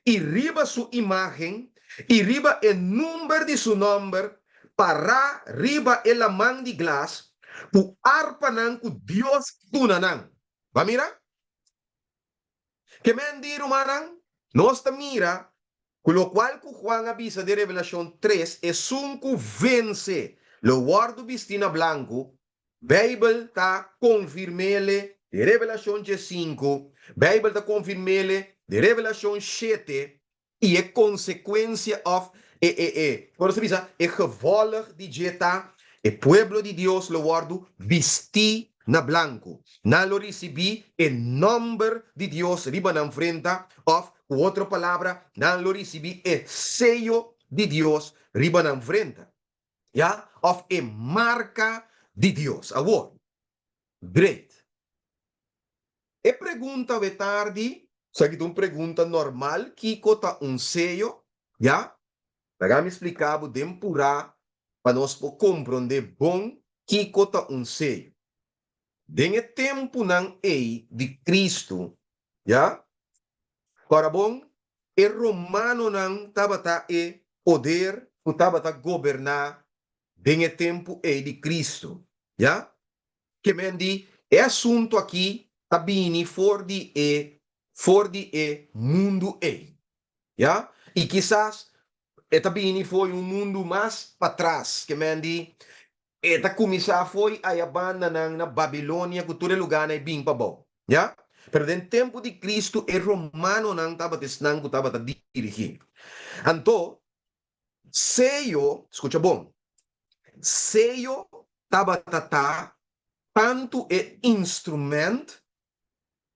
i riba su imágen i riba e number di su nòmber, pará riba e laman di glas ku arpanan ku Dios a duna nan. Bo a mira? Ke men di, rumannan? Nos ta mira ku lokual ku Juan a bisa den Revelashon tres, esun ku vense lo wòrdu bistí na blanku, Beibel ta konfirm'ele den Revelashon diesinku, Beibel ta konfirm'ele den Revelashon shete, I e konsekuensia òf e e e, kon nos ta bisa, e gevolg di dje ta, e pueblo di Dios lo wòrdu bistí na blanku. Nan lo risibí e nòmber di Dios riba nan frenta, òf ku otro palabra, nan lo risibí e seyo di Dios riba nan frenta, ya, òf e marka di Dios. Awor, great. E pregunta awe tardi, esaki ta un pregunta normal, kiko ta un seyo? Ya, laga mi splika bo den purá pa nos por komprondé bon kiko ta un seyo. Den e tempunan ei di Kristu, ya, kòrda bon, e romanonan tabata e poder ku tabata goberná den e tempu ei di Kristu, ya. Ke men di, e asuntu aki ta bini for di e for di e mundu ei. Ya? I kisas e ta bini fo'i un mundu mas patras. Ke men di, e ta kuminsá fo'i aya bandanan na Babilonia ku tur e lugánan ei bin pabou. Ya? Pero den tempu di Kristu e romanonan tabata esnan ku tabata dirigí. Anto, Seyo, skucha bon, seyo tabata ta tantu e instrument,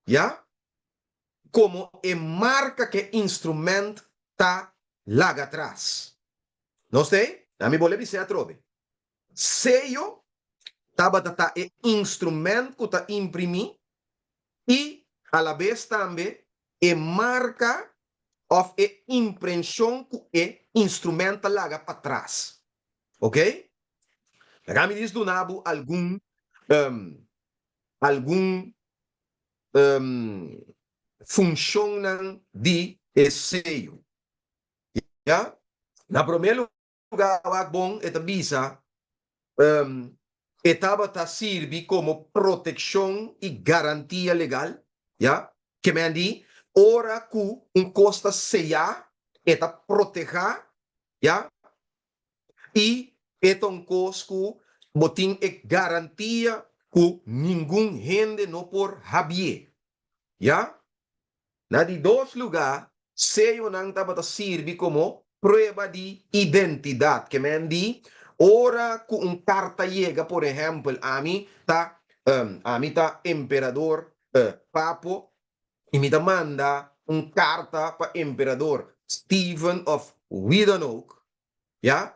ya, komo e marka ku e instrumènt ta laga atras. Nos ta ei? Ami bolbe bis'é atrobe. Seyo tabata ta e instrumènt ku ta imprimí i alabes tambe e marka òf e imprenshon ku e instrumènt ta laga patras. Ok? Laga mi dis duna bo algun algun funshonnan di e seyo. Ya? Na promé lugá wak bon e ta bisa e tabata sirbi komo protekshon i garantia legal, ya. Ke men di ora ku un kos ta seyá e ta protehá, ya, i e ta un kos ku bo tin e garantia ku ningun hende no por habié, ya. Na di dos lugá, seyonan tabata sirbi komo prueba di identidat. Ke men di, ora ku un karta yega, por ehèmpel, ami ta ami ta emperador Papo i mi ta manda un karta pa emperador Steven òf wie dan ook, ya,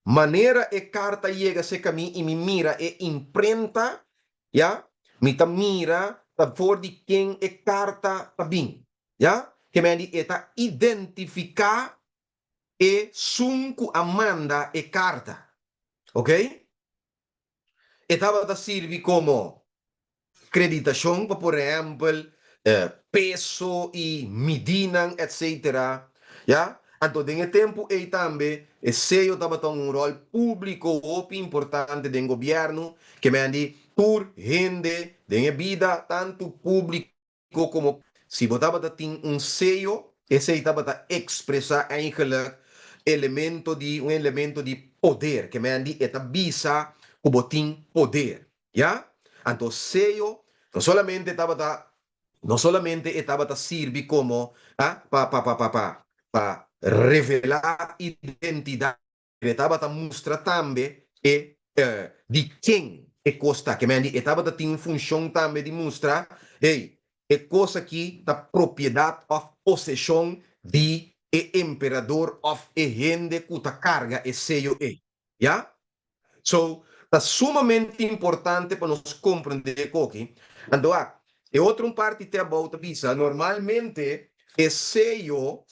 Manera e karta yega serka mi i mi mira e imprenta, ya, mi ta mira ta for di ken e karta ta bin, ya. Ke men di e ta identifiká esun ku a manda e karta, oke. E tabata sirbi komo kreditashon pa por ehèmpel peso i midinan etsetera ya. Anto den e tempu ei tambe e seyo tabata un ròl públiko hopi importante den gobièrnu ke men di tur hende den e bida tantu públiko komo si bo tabata tin un seyo, esei tabata ekspresá eigenlik elemento di un elemento di poder, ke men di e ta bisa ku bo tin poder, ya. Anto seyo no solamente tabata no solamente e tabata sirbi komo a pa pa pa pa pa pa revelá identidat. E tabata mustra tambe e di ken e kos ta. Ke men di e tabata tin un funshon tambe di mustra, hey, e kos aki ta propiedat òf poseshon di e emperador òf e hende ku ta karga e seyo ei. Ya? So, ta sumamente importante pa nos komprendé e koki. Anto wak, e otro un parti te abou ta bisa, normalmente e seyo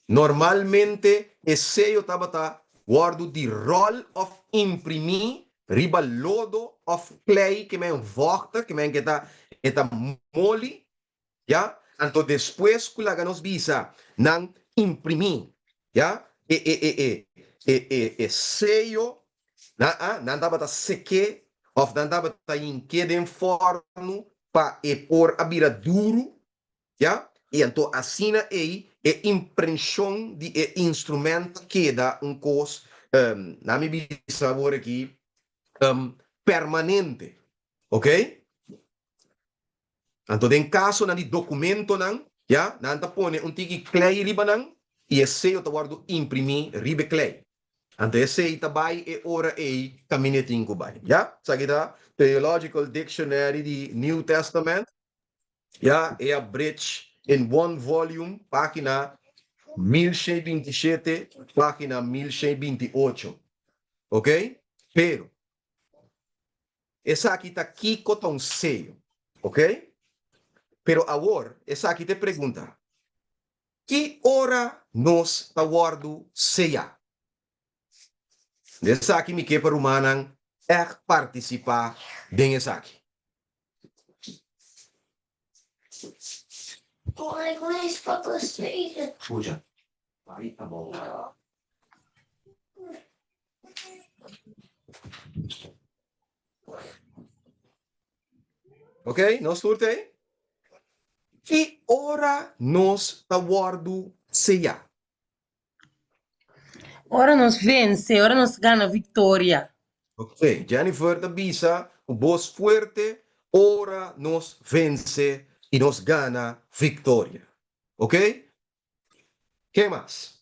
Normalmente e seyo tabata wòrdu di ròl òf imprimí riba lodo òf klei ke men vògta, ke men ke ta e ta moli, ya. Anto despues ku laga nos bisa nan imprimí, ya, e e e e e e e seyo nan a nan tabata sek'é òf nan tabata hink'é den fòrnu pa e por a bira duru, ya, i anto asina ei e imprenshon di e instrument ta keda un kos, na mi bisa awor aki, permanente, ok. Anto den kasonan di dokumentonan, ya, nan ta pone un tiki klei riba nan i e seyo ta wòrdu imprimí riba e klei. Anto esei ta bai e ora ei kaminda e tin ku bai. Ya, esaki ta Theological Dictionary di New Testament, ya, e abridged in one volume, página 1127, página 1128. Ok? Pero, esaki ta kiko ta un seyo. Ok? Pero awor, esaki ta e pregunta, Ki ora nos ta wòrdu seyá? Den esaki mi ke pa rumannan ègt partisipá den esaki. Ok, nos tur ta ei? Ki ora nos ta wòrdu seyá? Ora nos vense, ora nos gana viktoria. Ok, Jennifer ta bisa ku bos fuerte, ora nos vense i nos gana viktoria. Ok, ken mas?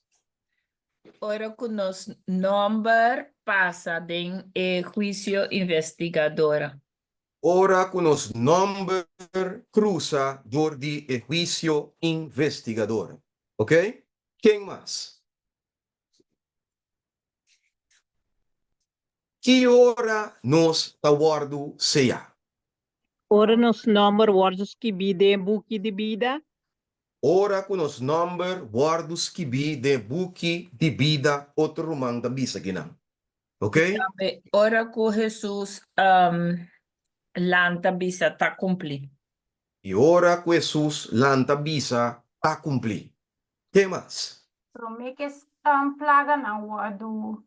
Ora ku nos nòmber pasa den e huisio investigadora. Ora ku nos nòmber krusa dor di e huisio investigador. Ok? Ken mas? Ki ora nos ta wòrdu seyá? Ora nos nòmber wòrdu skibí den e buki di bida. Ora ku nos nòmber wòrdu skibí den e buki di bida, otro ruman ta bisa kinan. Ok? I tambe ora ku Hesus lanta bisa ta kumplí. I ora ku Hesus lanta bisa ta kumplí. Ke mas? Promé ku e plaganan wòrdu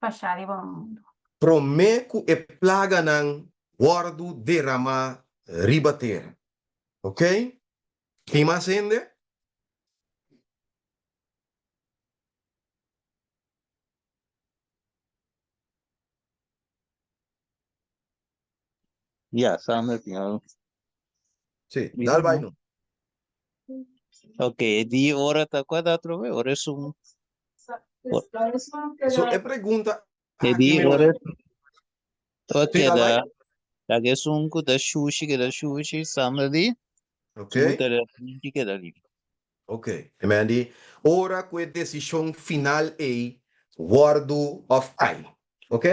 bashá riba mundu. Promé ku e plaganan wòrdu deramá riba tera. Ok? Tin mas hende? Ya, Sander tin algo. Sí, dal bai no. Ok, di ora ta kua ta atrobe? Ora es un... So e pregunta E aki di mi ora ta Sí, dal bai. keda ta ke esun ku ta shushi keda shushi, Sander di, Ok. esun ku ta limpi keda limpi. Ok, Mandy, ora ku e desishon final ei wòrdu òf ai. Ok?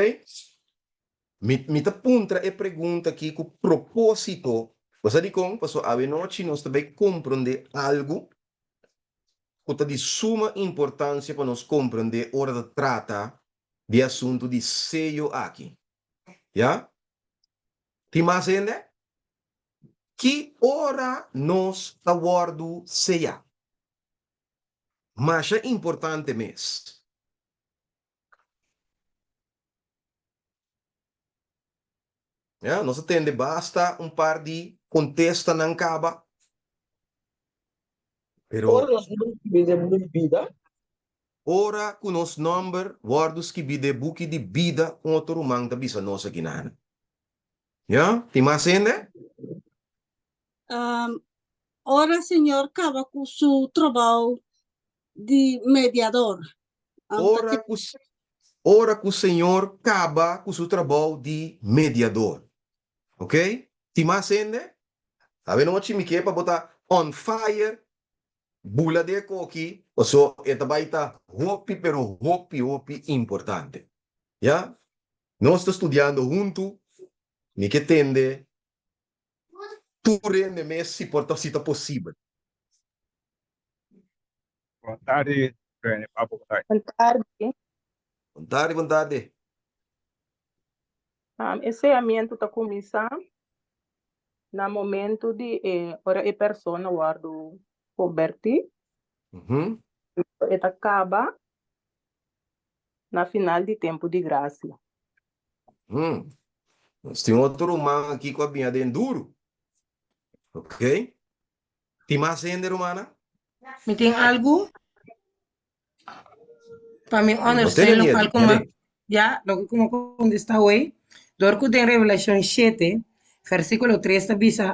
Mi mi ta puntra e pregunta aki ku propósito. Bo sa dikon? Pasobra awenochi nos ta bai komprondé algu ku ta di suma importansia pa nos komprondé ora ta trata di e asuntu di seyo aki. Ya? Tin mas hende? Ki ora nos ta wòrdu seyá? Masha importante mes. Ya, nos a tende basta un par di kontestanan kaba. Pero. Ora nos nòmber skibí den buki di bida. Ora ku nos nòmber wòrdu skibí den buki di bida, un otro ruman ta bisa nos akinan. Ya, tin mas hende? Ora Señor kaba ku su trabou di mediador. Ora ku ora ku Señor kaba ku su trabou di mediador. Ok? Tin mas hende? Avenochi mi ke pa bo ta on fire, bula den e koki, paso e ta bai ta hopi pero hopi hopi importante. Ya? Nos ta studiando huntu, mi ke tende tur hende mes si por ta si ta posibel. Bon tardi, Rene Papo, bon tardi. Bon tardi. Bon tardi, bon tardi. E seyamiento ta kuminsá na momento di e ora e persona wòrdu konbertí. E ta kaba na final di tempu di grasia. Nos tin otro ruman aki ku a biña den duru. Ok. Tin mas hende, rumannan? Mi tin algu pa mi No understand tene lokual miedu, ku mi tene. ya, loke ku mi a kontestá hoy. Dor ku den Revelashon shete, versíkulo tres ta bisa,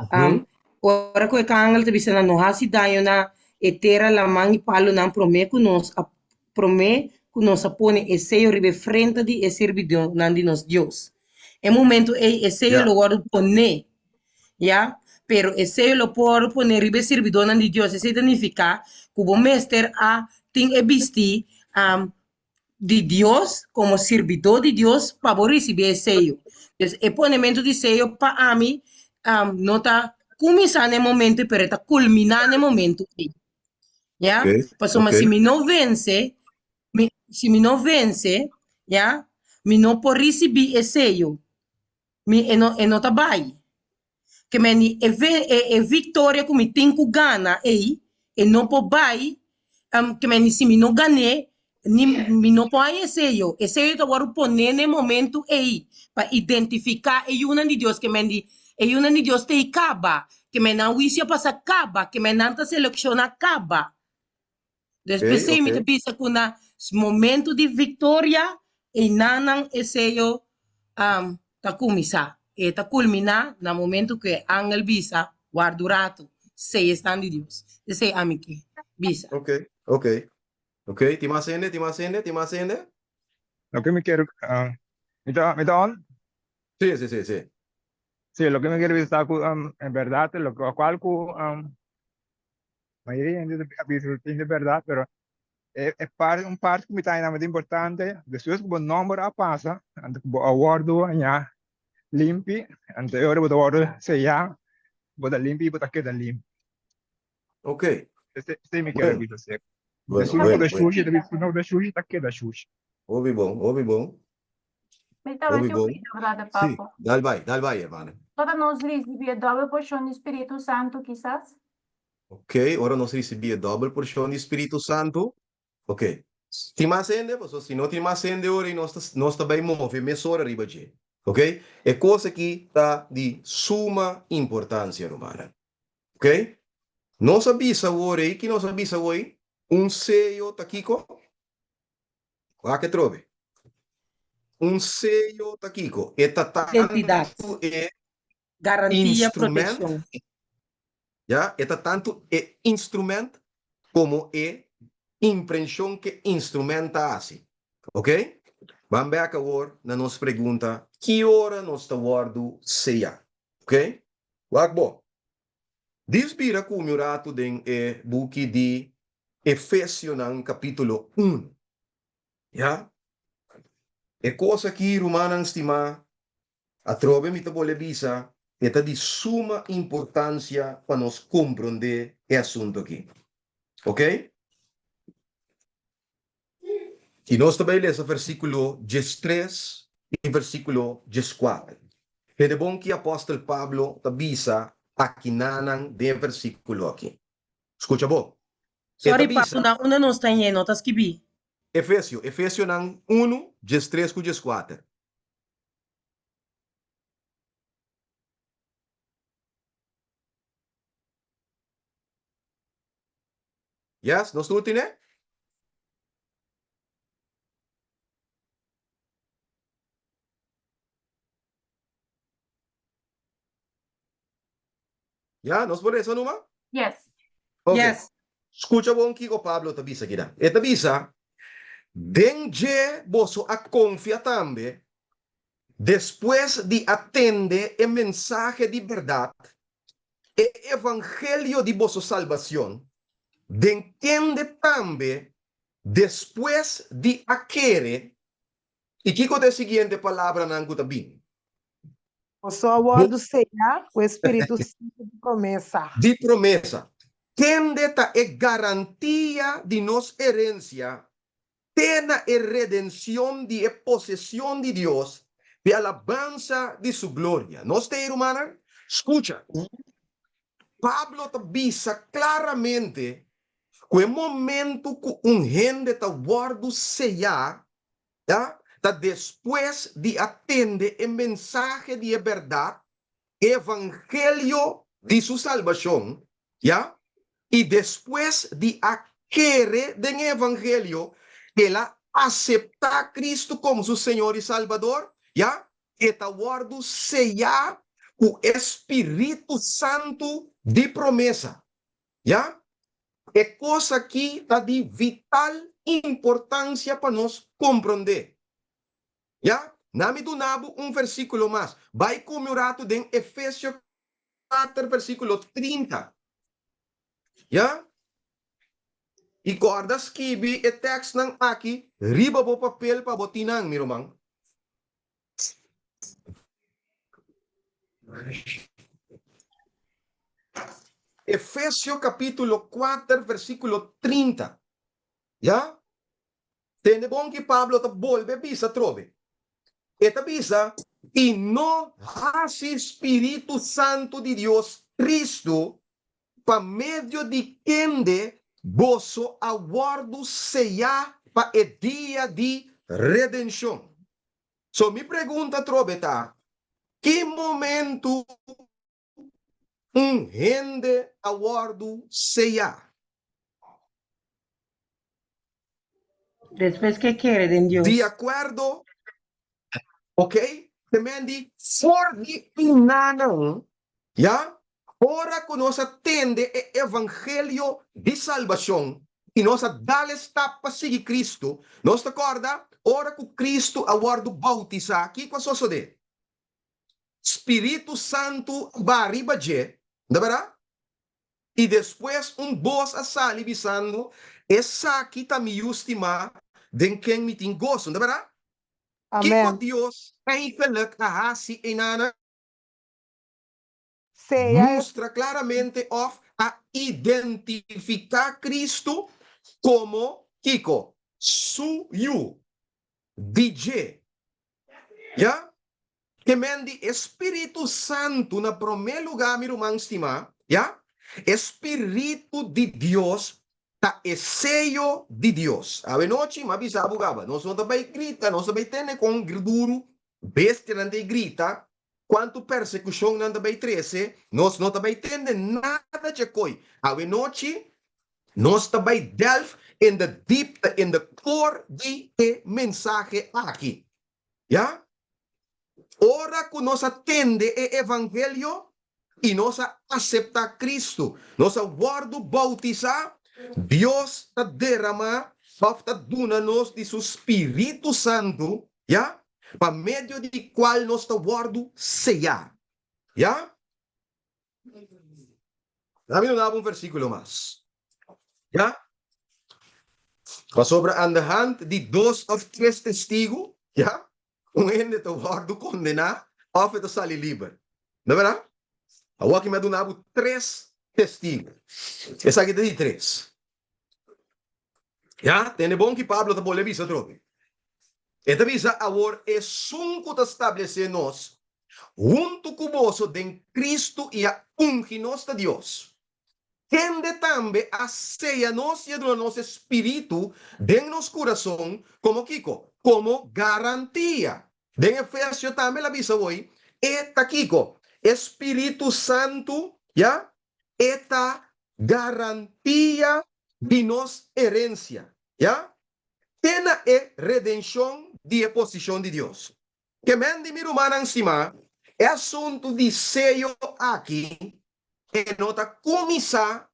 Ora ku e kangel ta bisa nan no hasi daño na e tera, laman i palunan promé ku nos a promé ku nos a pone e seyo riba e frenta di e sirbidónan di nos Dios. E momentu ei e seyo lo wòrdu poné, ya, pero e seyo lo por wòrdu poné riba e sirbidónan di Dios. Esei ta nifiká ku bo mester a tin e bistí di Dios komo sirbidó di Dios pa bo risibí e seyo. Pues e ponementu di seyo pa ami no ta kuminsá na e momentu ei, pero e ta kulminá na e momentu ei. Ya? Okay, Pasobra okay. si mi no vense, mi, si mi no vense, ya, mi no por risibí e seyo. Mi, e no, e no ta bai. Ke men di e, ve, e, e viktoria ku mi tin ku gana ei, e no por bai, um, ke men di si mi no gan'é, ni, mi no por haña e seyo. E seyo ta wòrdu poné na e momentu ei pa identifiká e yunan di Dios. Ke men di e yunan di Dios ta ei kaba, ke men nan huisio a pasa kaba, ke men nan ta selekshoná kaba. Dus Oké, p'esei mi ta oké. bisa ku na momentu di viktoria einan e seyo um, ta kuminsá. E ta kulminá na momentu ku e angel bisa, Warda un ratu, seyo esnan di Dios. Esei ami ke bisa. Oké, oké. Oké, tin mas hende? Tin mas hende? Tin mas hende? Loke mi kier, ah, mi ta, mi ta on? Sí, sí, sí, sí. Sí, loke mi kier bisa ta ku en bèrdat lokual ku mayoria hende ta bisa tin di bèrdat pero e e parti un parti ku mi ta haña ta importante despues ku bo nòmber a pasa anto ku bo a wòrdu haña limpi anto e ora bo ta wòrdu seyá bo ta limpi i bo ta keda limpi. Ok. Esei mi kier Bueno. bisa sek. Bueno, Despues ku bueno, ta bueno. shushi ta bisa ku no ta shushi ta keda shushi. Hopi bon, hopi bon. Mi taba Hopi tin un bon. pida, brother Sí, Papo. dal bai, dal bai, hermana. Ora nos risibí e dòbel porshon di Spiritu Santu, kisas? Ok, ora nos risibí e dòbel porshon di Spiritu Santu. Ok. Tin mas hende? Pasobra si no tin mas hende ora ei nos ta nos ta bai move mesora riba dje. Ok? E kos aki ta di suma importansia, rumannan. Ok? Nos a bisa awor ei, ki nos a bisa awor ei? Un seyo ta kiko? Wak atrobe. Un seyo ta kiko? E ta Identidat. tantu e Garantia, instrument, protekshon. ya, e ta tantu e instrument komo e imprenshon ke instrument ta hasi. Ok? Ban bek awor na nos pregunta, ki ora nos ta wòrdu seyá? Ok? Wak bo. Dis bira ku mi un ratu den e buki di Efesionan kapítulo un. Ya. E kos aki, rumannan stimá, atrobe mi ta bolbe bisa, e ta di suma importansia pa nos komprondé e asuntu aki. Ok? I nos ta bai lesa versíkulo diestres i versíkulo dieskuater. Hende bon ki apòstel Pablo ta bisa akinanan den e versíkulo aki. Skucha bo. E ta Sorry bisa. Papu, na unda nos ta hé? No ta skibí. Efesio, Efesionan unu, diestres ku dieskuater. Yes, nos tur tine? Ya, nos por resa numa? Yes. Ok. Yes. Skucha bon kiko Pablo ta bisa kinan. E ta bisa, Den dje boso a konfia tambe, despues di a tende e mensahe di bèrdat, e evangelio di boso salbacion, den kende tambe despues di a kere, i kiko ta e siguiente palabranan ku ta bini? Boso a wòrdu seyá ku e Spiritu Santu di promesa. Di promesa, kende ta e garantia di nos herensia te na e redencion di e posesion di Dios p'e alabansa di su gloria. Nos ta ei, rumannan? Scucha! Pablo ta bisa claramente cu e momento cu un hende ta wordo seyá, ya, ta despues di a tende e mensahe di e berdad, e evangelio di su salbacion, Ya, i despues di a kere den e evangelio, el a aseptá Cristo komo su Señor i Salbador, ya, e ta wòrdu seyá ku e Spiritu Santu di promesa. Ya, e kos akí ta di vital importansia pa nos komprondé. Ya, na mi duna bo un versíkulo mas. Bai ku mi un ratu den Efesio 4 versíkulo 30. Ya? I kòrda skibi e tèkstnan aki riba bo papel pa bo tin nan, mi ruman. Efesio kapítulo 4 versíkulo 30. Ya? Tende bon ki Pablo ta bolbe bisa atrobe. E ta bisa, I no hasi spiritu santu di Dios tristu, pa medio di kende boso a wòrdu seyá pa e dia di redenshon. So mi pregunta atrobe ta, ki momentu un hende a wòrdu seyá? Despues ke kere den Dios. Di akuerdo, ok, te men di for di inanan, ya, ora ku nos a tende e evangelio di salbashon i nos a dal e stap pa sigui Kristu, nos ta kòrda ora ku Kristu a wòrdu boutisá, kiko a sosodé? Spiritu Santu a baha riba dje, no ta bèrdat? I despues un bos a sali bisando, Esaki ta mi Yu stimá, den ken mi tin goso. No ta bèrdat? Kiko Amèn. Dios eigenlijk a hasi einanan? Sea e Mustra klaramente òf a identifiká Kristu komo kiko? Su Yu. Di dje. Ya? Ke men di e Spiritu Santu na promé lugá, mi ruman stimá, ya? E Spiritu di Dios ta e seyo di Dios. Awenochi m'a bisa bo gaba, nos no ta bai grita, nos ta bai tene kon duru bestianan ta e grita, kuantu persekushon nan ta bai trese, nos no ta bai tende nada dje koi. Awenochi nos ta bai delf in the deep, in the core di e mensahe aki. Ya? Ora ku nos a tende e evangelio i nos a aseptá Kristu, nos a wòrdu boutisá, Dios ta deramá òf ta duna nos di su Spiritu Santu, ya, pa medio di kual nos ta wòrdu seyá. Ya? Laat mi duna bo un versíkulo mas. Ya? Pasobra aan de hand di dos òf tres testigu, ya, un hende ta wòrdu kondená òf e ta sali liber. No bèrdat? Awor aki mi a duna bo tres testigu. Esaki ta di tres. Ya, tende bon ki Pablo ta bolbe bisa atrobe. E ta bisa, Awor esun ku ta stablesé nos huntu ku boso den Kristu i a ungi nos ta Dios, kende tambe a seya nos i a duna nos e Spiritu den nos kurason komo kiko? Komo garantia. Den Efesio tambe el a bisa hoy, e ta kiko? E Spiritu Santu, ya, e ta garantia di nos herensia, ya, te na e redenshon di e posishon di Dios. Ke men di mi rumannan stimá, e asuntu di seyo aki e no ta kuminsá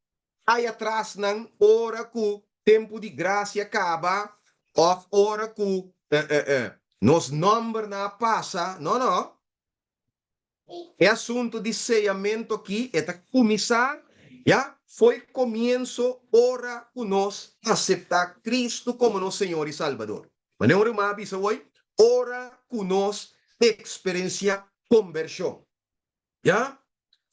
ai atrasnan ora ku tempu di grasia kaba òf ora ku nos nòmbernan a pasa, no, no. E asuntu di seyamentu aki e ta kuminsá ya fo'i komienso ora ku nos aseptá Kristu komo nos Señor i Salbador. Manera un ruman a bisa hoy, ora ku nos eksperensiá kombershon. Ya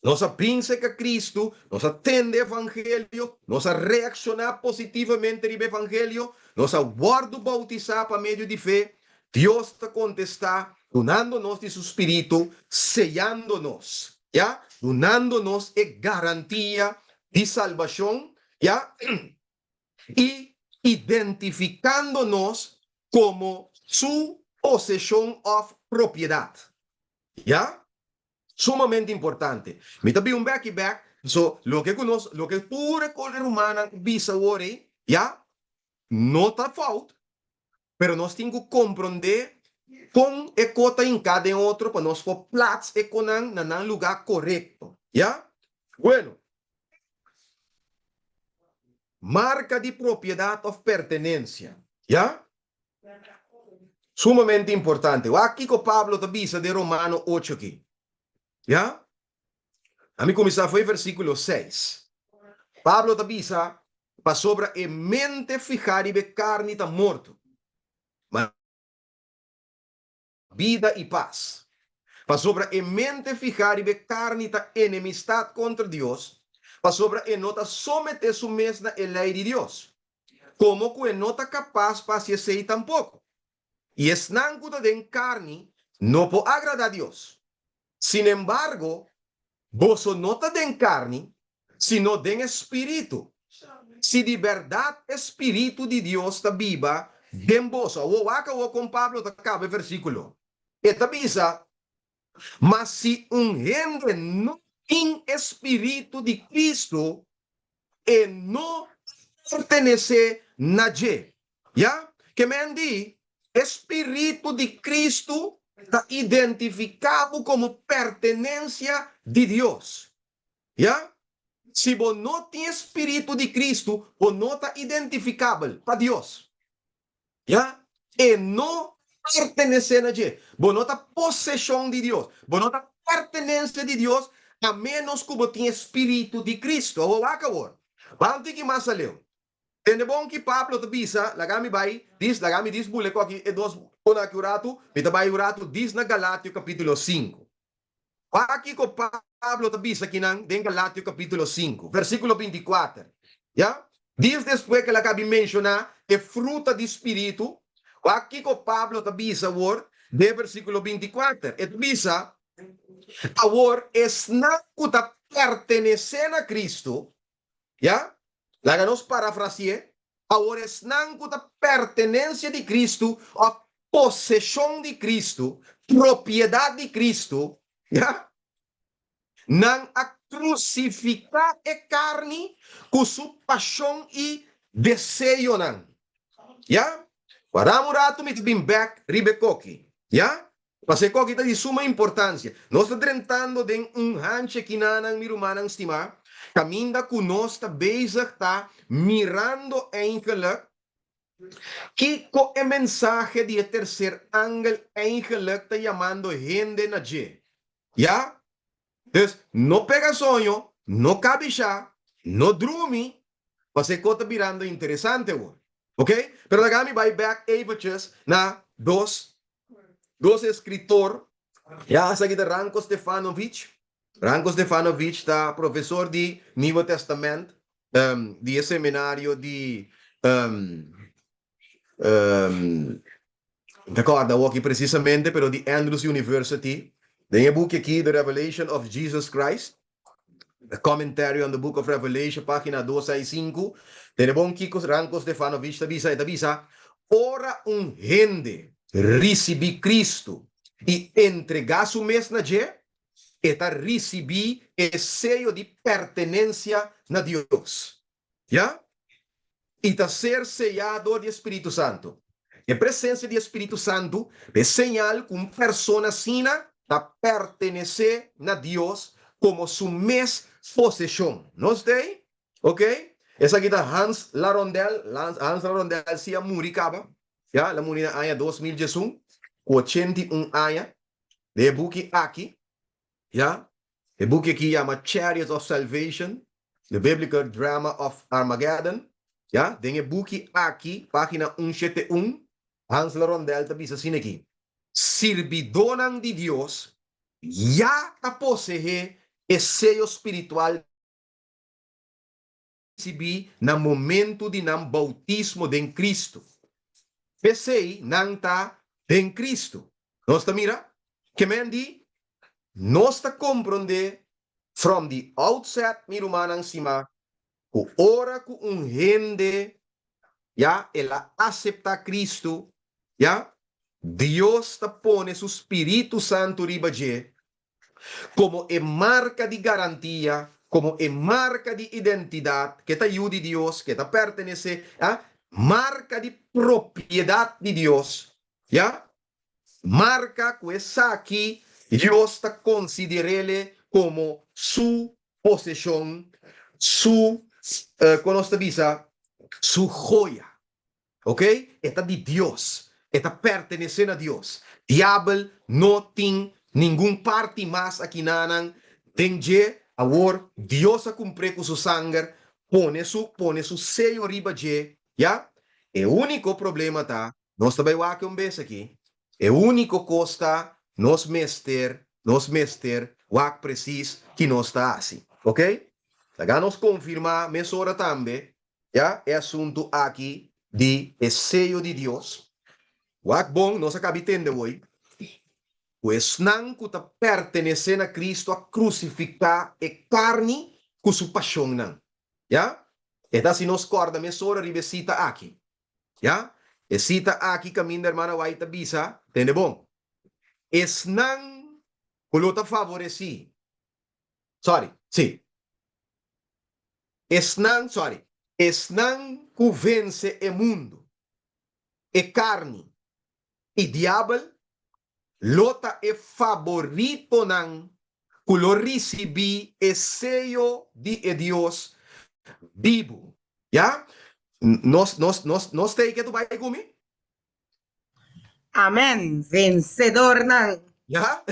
nos a bin serka Kristu, nos a tende evangelio, nos a reakshoná positivamente riba evangelio, nos a wòrdu boutisá pa medio di fe, Dios ta kontestá dunando nos di su spiritu, seyando nos, ya, dunando nos e garantia di salbashon, ya, i identifikando nos komo su poseshon òf propiedat, ya. Sumamente importante. Mi ta bin un bèki bèk, so loke ku nos, loke tur e kol e rumannan bisa awor ei, ya, no ta fout, Pero nos tin ku komprondé kon e ko ta hinká den otro pa nos por plats e konan na nan lugá korekto. Ya? Bueno. Marka di propiedat òf pertenensia. Ya? Sumamente importante. Wak kiko Pablo ta bisa den Romano ocho aki. Ya? Ami kuminsá for e versíkulo seis. Pablo ta bisa, Pasobra e mente fihá riba e karni ta morto, ma bida i pas. Pasobra e mente fihá riba e karni ta enemistat kontra Dios, pasobra e no ta someté su mes na e lei di Dios, komo ku e no ta kapas pa hasi esei tampoko. I esnan ku ta den karni no por agradá Dios. Sinembargo, boso no ta den karni, sino den e spiritu, si di bèrdat e spiritu di Dios ta biba den boso. Awor, wak awor kon Pablo ta kaba e versíkulo. E ta bisa, Ma si un hende no tin e spiritu di Kristu, e no ta pertenesé na dje. Ya? Ke men di, e spiritu di Kristu ta identifiká bo komo pertenensia di Dios. Ya? Si bo no tin e spiritu di Kristu, bo no ta identifikabel pa Dios. Ya? E no pertenesé na dje. Bo no ta poseshon di Dios. Bo no ta. pertenensia di Dios a ménos ku bo tin e spiritu di Kristu. Awor wak awor. Ban tiki mas aleu. Tende bon ki Pablo ta bisa, laga mi bai dis, laga mi dis bule ku aki e dos kona aki un ratu, mi ta bai un ratu dis na Galatio kapítulo sinku. Wak kiko Pablo ta bisa kinan den Galatio kapítulo sinku, versíkulo 24. Ya? Dis despues ku el a kabi menshoná e fruta di spiritu, wak kiko Pablo ta bisa awor den versíkulo 24. E ta bisa, Awor esnan ku ta pertenesé na Kristu, ya? Laga nos parafrasi'é, Awor esnan ku ta pertenensia di Kristu òf poseshon di Kristu, propiedat di Kristu, ya, nan a krusifiká e karni ku su pashon i deseonan. Ya? Warda un ratu mi ta bin bèk riba e koki. Ya? Pasobra e koki ta di suma importansia. Nos ta drentando den un hanchi kinanan, mi rumannan stimá, kaminda ku nos ta bezig ta mirando eigenlijk kiko e mensahe di e terser angel eigenlijk ta yamando hende na dje. Ya? Dus, no pega soño, no kabishá, no drumi, pasobra e kos ta birando interesante awor. Ok? Pero laga mi bai bek eventjes na dos dos eskritor. Ya, esaki ta Ranko Stefanovic. Ranko Stefanovic ta profesor di Nieuwe Testament di e seminario di ta kòrda awoki presisamente, pero di Andrews University. Den e buki aki, The Revelation of Jesus Christ, A Commentary on the Book of Revelation, página 265, tene bon kiko Ranko Stefanovic ta bisa. E ta bisa, Ora un hende risibí Cristo i entregá su mes na dje, e ta risibí e seyo di pertenensia na Dios. Ya? I ta ser seyá dor di e Spiritu Santu. E presensia di e Spiritu Santu ta e señal ku un persona asina ta pertenesé na Dios komo su mes poseshon. Nos ta ei? Ok. Esaki ta Hans Larondel. Hans Larondel si a muri kaba. Ya, el a muri na aña 2011, ku 81 aña. Den e buki aki, ya, e buki aki yama Chariots of Salvation, The Biblical Drama of Armageddon, ya, den e buki aki, página 171, Hans Larondel ta bisa asina aki, Sirbidónan di Dios ya ta poseé e seyo spiritual risibí na momentu di nan boutismo den Kristu. P'esei nan ta den Kristu. Nos ta mira? Ke men di, nos ta komprondé from the outset, mi rumannan stimá, ku ora ku un hende, ya, el a aseptá Kristu, ya, Dios ta pone su Spiritu Santu riba dje komo e marka di garantia, komo e marka di identidat, ke ta yu di Dios, ke ta pertenesé, ya, marka di propiedat di Dios, ya, marka ku esaki Dios ta konsider'ele komo su poseshon, su, kon nos ta bisa, su joya. Ok, e ta di Dios, e ta pertenesé na Dios. Diabel no tin ningun parti mas akinanan den dje. Awor Dios a kumpr'é ku su sanger, pone su pone su seyo riba dje, ya. E úniko problema ta, nos ta bai wak un bes aki, e úniko kos ta nos mester nos mester wak presis ki nos ta hasi. Ok, laga nos konfirmá mesora tambe Ya, e asuntu aki di e seyo di Dios. Wak bon, nos a kabi tende woi, ku esnan ku ta pertenesé na Kristu a krusifiká e karni ku su pashonnan. Ya, e ta hasi nos kòrda mesora riba e sita aki. Ya, e sita aki kaminda hermana White ta bisa, tende bon, esnan ku lo ta favoresí, sorry, sí, Esnan, sorry, esnan ku vense e mundu, e karni i diabel lo ta e faboritonan ku lo risibí e seyo di e Dios bibu. Ya? Nos, nos, nos, nos ta ei ke tu bai ku mi? Amen! Vensedornan! Ya?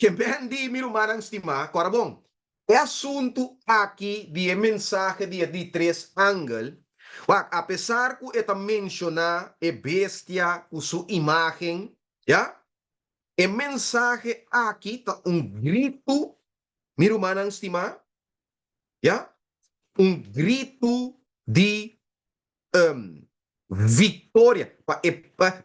Ke men di, mi rumannan stimá, kòrda bon, e asuntu aki di e mensahe di e di tres angel, wak, apesar ku e ta menshoná e bestia ku su imágen, ya, e mensahe aki ta un gritu, mi rumannan stimá, ya, un gritu di Victoria, pa e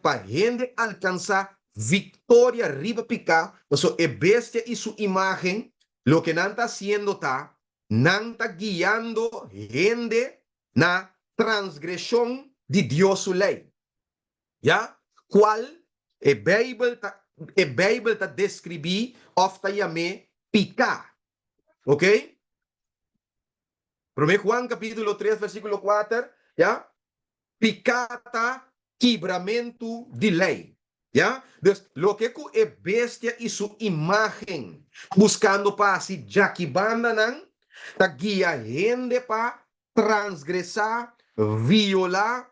pa hende alcansa victoria riba pica, pasobra e bestia y su imagen, loke nan ta haciendo ta, nan ta guiando hende na transgresion di Dios su ley, ya, cual e Bijbel ta e Bijbel ta describi of ta yam'e pica, ok. Promé Juan capítulo 3 versículo 4, ya, piká ta kibramentu di lei, ya. Dus loke ku e bestia i su imágen buskando pa hasi djakibandanan ta guia hende pa transgresá, violá,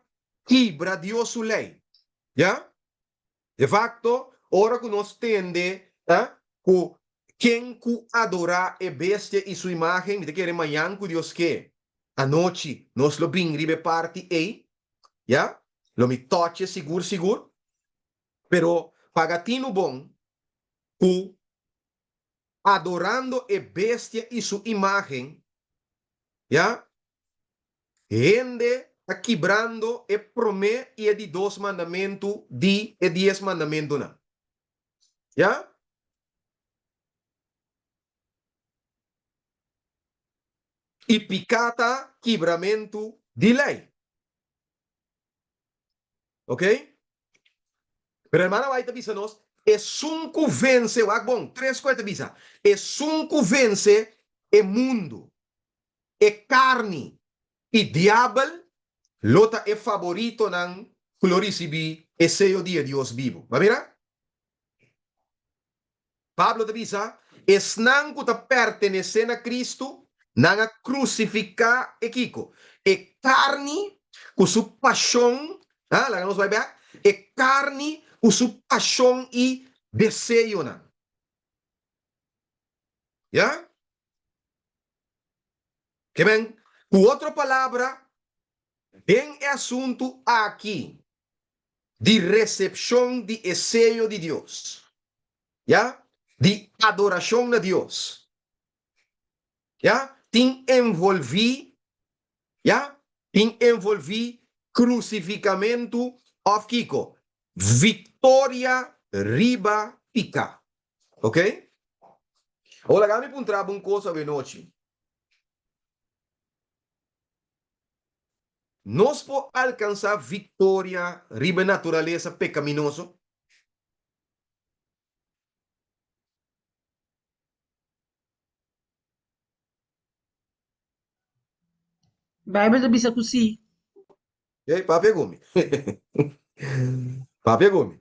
kibra Dios su lei, ya. De facto, ora cu nos tende cu ken cu adora e bestia y su imagen, mi ta kere mañan cu Dios ke, anochi nos lo bin riba e parti ey, ya, lo mi toche sigur sigur, pero paga tinu bon cu adorando e bestia y su imagen, ya, Hende ta kibrando e promé i e di dos mandamentu di e dies mandamentunan. Ya? I piká ta kibramentu di lei. Ok? Pero hermana White ta bisa nos, esun ku vense, wak bon, tres ku e ta bisa, esun ku vense e mundu, e karni i diabel lo ta e faboritonan ku lo risibí e seyo di e Dios bibu. Bo a mira? Pablo ta bisa, Esnan ku ta pertenesé na Kristu, nan a krusifiká e kiko? E karni ku su pashon, ha, laga nos bai bèk, e karni ku su pashon i deseonan. Ya? Ke men, ku otro palabra, den e asuntu aki di resepshon di e seyo di Dios, ya, di adorashon na Dios, ya, tin envolví, ya, tin envolví krusifikamentu òf kiko? Viktoria riba piká. Ok? Awor laga mi puntra bo un kos awenochi. Nos por alkansá viktoria riba e naturalesa pekaminoso? Bijbel ta bisa ku sí. Ey, papia ku mi. Papia ku mi.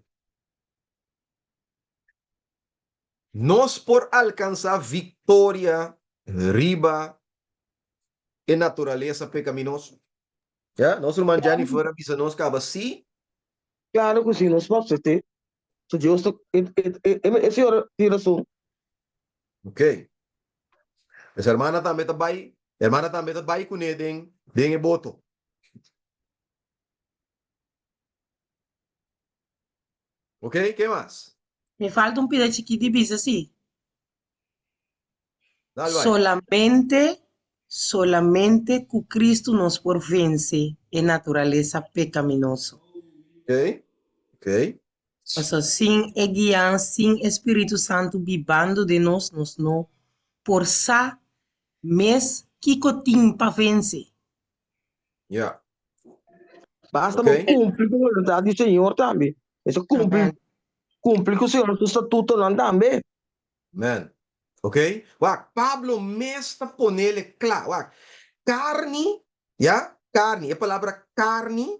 Nos por alkansá viktoria riba e naturalesa pekaminoso? Ya, nos ruman Jennifer a bisa nos kaba sí. Klaro ku sí, nos por asept'é. So Dios ta, e, e, e, e señora tin rason. Ok. Pues hermana tambe ta bai, hermana tambe ta bai kuné den, den e boto. Ok, ke mas? Mi falta un pida chikí di bisa sí. Dal bai. Solamente, solamente ku Kristu nos por vense e naturalesa pekaminoso. Ok, ok. Pasobra sin e guian, sin e Spiritu Santu bibando den nos, nos no por sa mes kiko tin pa vense. Ya. Basta Ok. bo cumpli cu voluntad di Señor tambe. Eso cumpli, Amen. cumpli cu Señor su statutonan tambe. Amen. Ok? Wak, Pablo mes ta ponele kla. Wak, karni, ya, karni, e palabra karni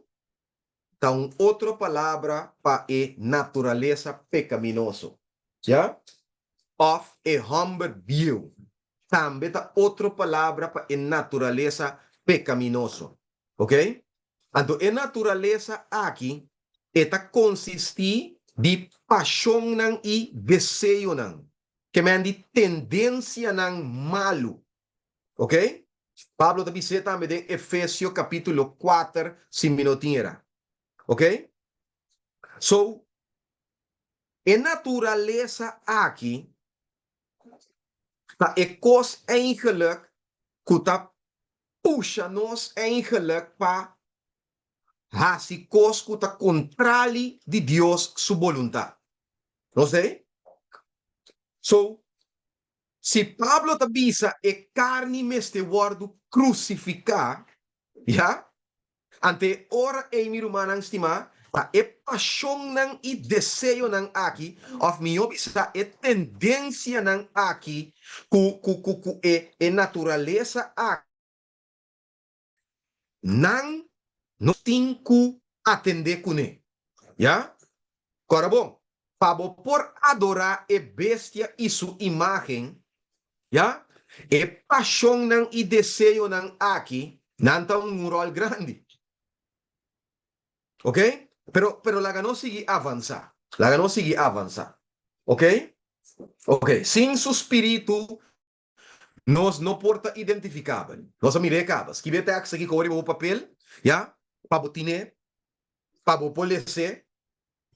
ta un otro palabra pa e naturalesa pekaminoso. Ya? Òf e hòmber bieu. Tambe ta otro palabra pa e naturalesa pekaminoso. Ok? Anto e naturalesa aki e ta konsistí Di pashonnan i deseonan. Ke men di tendensianan malu. Ok? Pablo ta bis'é tambe den Efesio kapítulo kuater si mi no tin era. Ok? So, e naturalesa aki ta e kos eigenlijk ku ta pusha nos eigenlijk pa hasi kos ku ta kontrali di Dios su boluntat. Nos ei? So, si Pablo ta bisa e karni mester wòrdu krusifiká, ya, Ante e ora ei, mi rumannan stimá, ta e pashonnan i deseonan aki, òf mihó bisá e tendensianan aki ku ku ku ku e e naturalesa aki, nan nos tin ku atendé kuné. Ya? Kòrda bon, pa bo por adorá e bestia i su imágen, ya, e pashonnan i deseonan aki, nan ta un ròl grandi. Ok? Pero, pero laga nos sigui avansá. Laga nos sigui avansá. Ok? Ok, sin su spiritu nos no por ta identifikabel. Nos a mira e kaba. Skibi e tekst aki koba riba bo papel, ya, pa bo tine, pa bo por les'é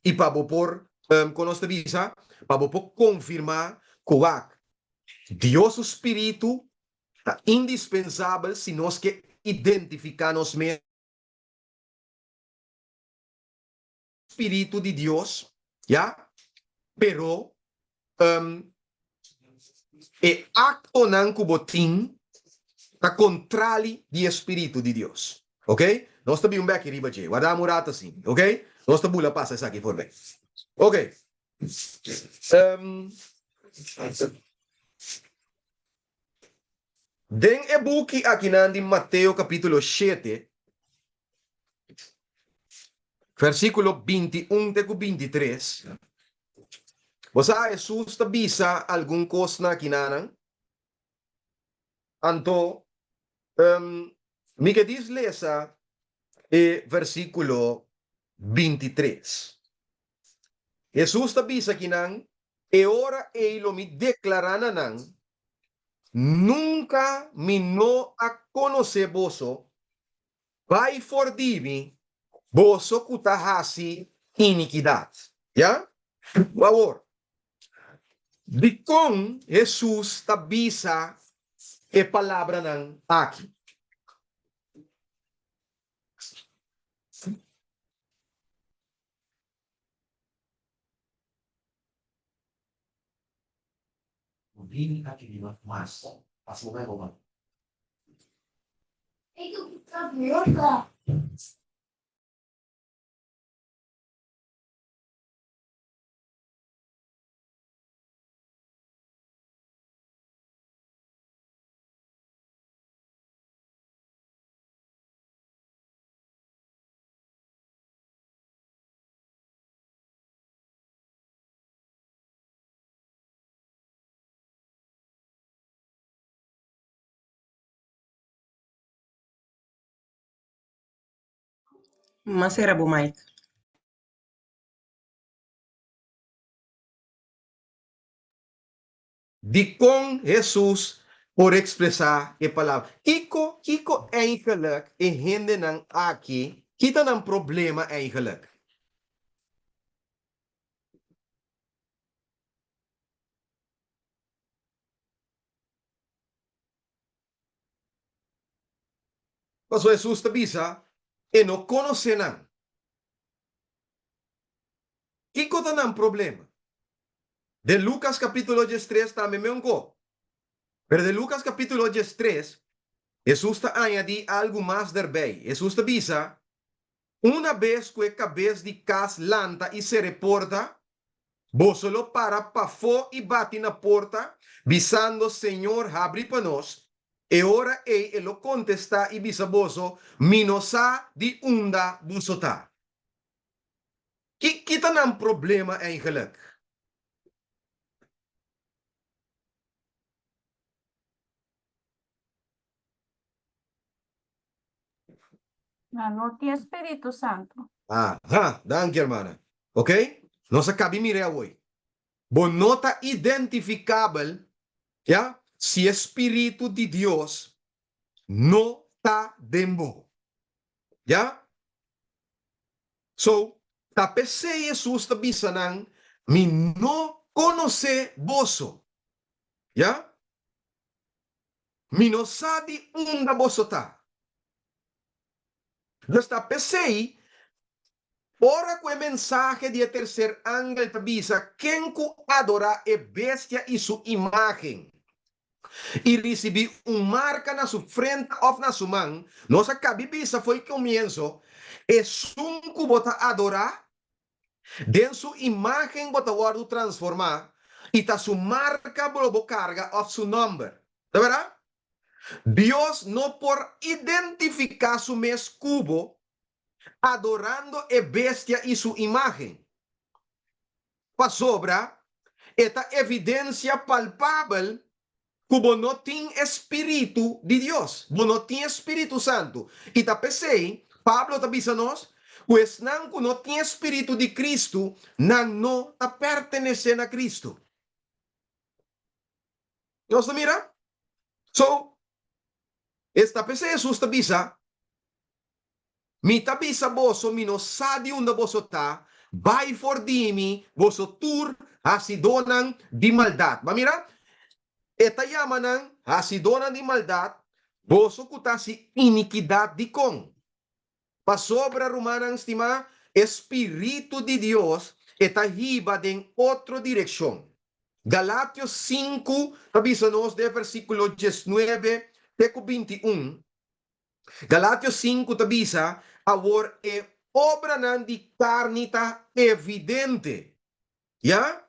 i pa bo por, kon nos ta bisa, pa bo por konfirmá ku wak, Dios su spiritu ta indispensabel si nos ke identifiká nos mes. Spiritu di Dios, ya, pero e aktonan ku bo tin ta kontrali di e Spiritu di Dios. Ok? Nos ta bin un beki riba dje. Warda un rato asin. Ok? Nos ta bula pasa esaki voorbij. Ok. Den e buki akinan di Mateo kapítulo shete, Versíkulo 21 te ku 23. Bo sa Hesus ta bisa algun kos na kinanan? Anto, um, mi ke dis lesa e versíkulo 23. Hesus ta bisa kinan, e ora ei lo mi deklará na nan, Nunka mi no a konosé boso, Bai for di mi, boso ku ta hasi inikidat. Ya? Awor, dikon Hesus ta bisa e palabranan aki? M'a sera bo mic. Dikon Hesus por ekspresá e palabra? Kiko, kiko eigenlik e hendenan aki, ki ta nan problema eigenlik? Pasobra Hesus ta bisa, E no konosé nan. Kiko ta nan problema? Den Lukas kapítulo diestres tambe meun ko. Pero den Lukas kapítulo diestres, Hesus ta añadí algu mas derbei. Hesus ta bisa, Una bes ku e kabes di kas lanta i sera e porta, boso lo para pafó i bati na porta, bisando, Señor, habri pa nos. E ora ei e lo kontestá i bisa boso, Mi no sa di unda boso ta. Ki ki ta nan problema eigenlik? Nan no tin e Spiritu Santu. Aha, danki hermana. Ok? Nos a kabi mir'é awoy. Bo no ta identifikabel, ya, si e Spiritu di Dios no ta den bo. Ya? So, ta p'esei Hesus ta bisa nan, Mi no konosé boso. Ya? Mi no sa di unda boso ta. Dus ta p'esei, ora ku e mensahe di e terser angel ta bisa ken ku adorá e bestia i su imágen i risibí un marka na su frenta òf na su man, nos a kabi bisa fo'i komienso, esun ku bo ta adorá, den su imágen bo ta wòrdu transformá i ta su marka lo bo karga òf su nòmber. Ta bèrdat? Dios no por identifiká su mes ku bo adorando e bestia i su imágen, pasobra e ta evidensia palpabel ku bo no tin e spiritu di Dios, bo no tin e spiritu santu. I ta p'esei Pablo ta bisa nos ku esnan ku no tin e spiritu di Kristu, nan no ta pertenesé na Kristu. Nos ta mira? So, esta p'esei Hesus ta bisa, Mi ta bisa boso, mi no sa di unda boso ta, bai for di mi, boso tur hasidónan di maldat. Bo a mira? E ta yama nan hasidónan di maldat, boso ku ta hasi inikidat. Dikon? Pasobra, rumannan stimá, e spiritu di Dios e ta hiba den otro direkshon. Galatios sinku ta bisa nos den versíkulo diesnuebe te ku bintiun. Galatios sinku ta bisa, Awor e obranan di karni ta evidente. Ya?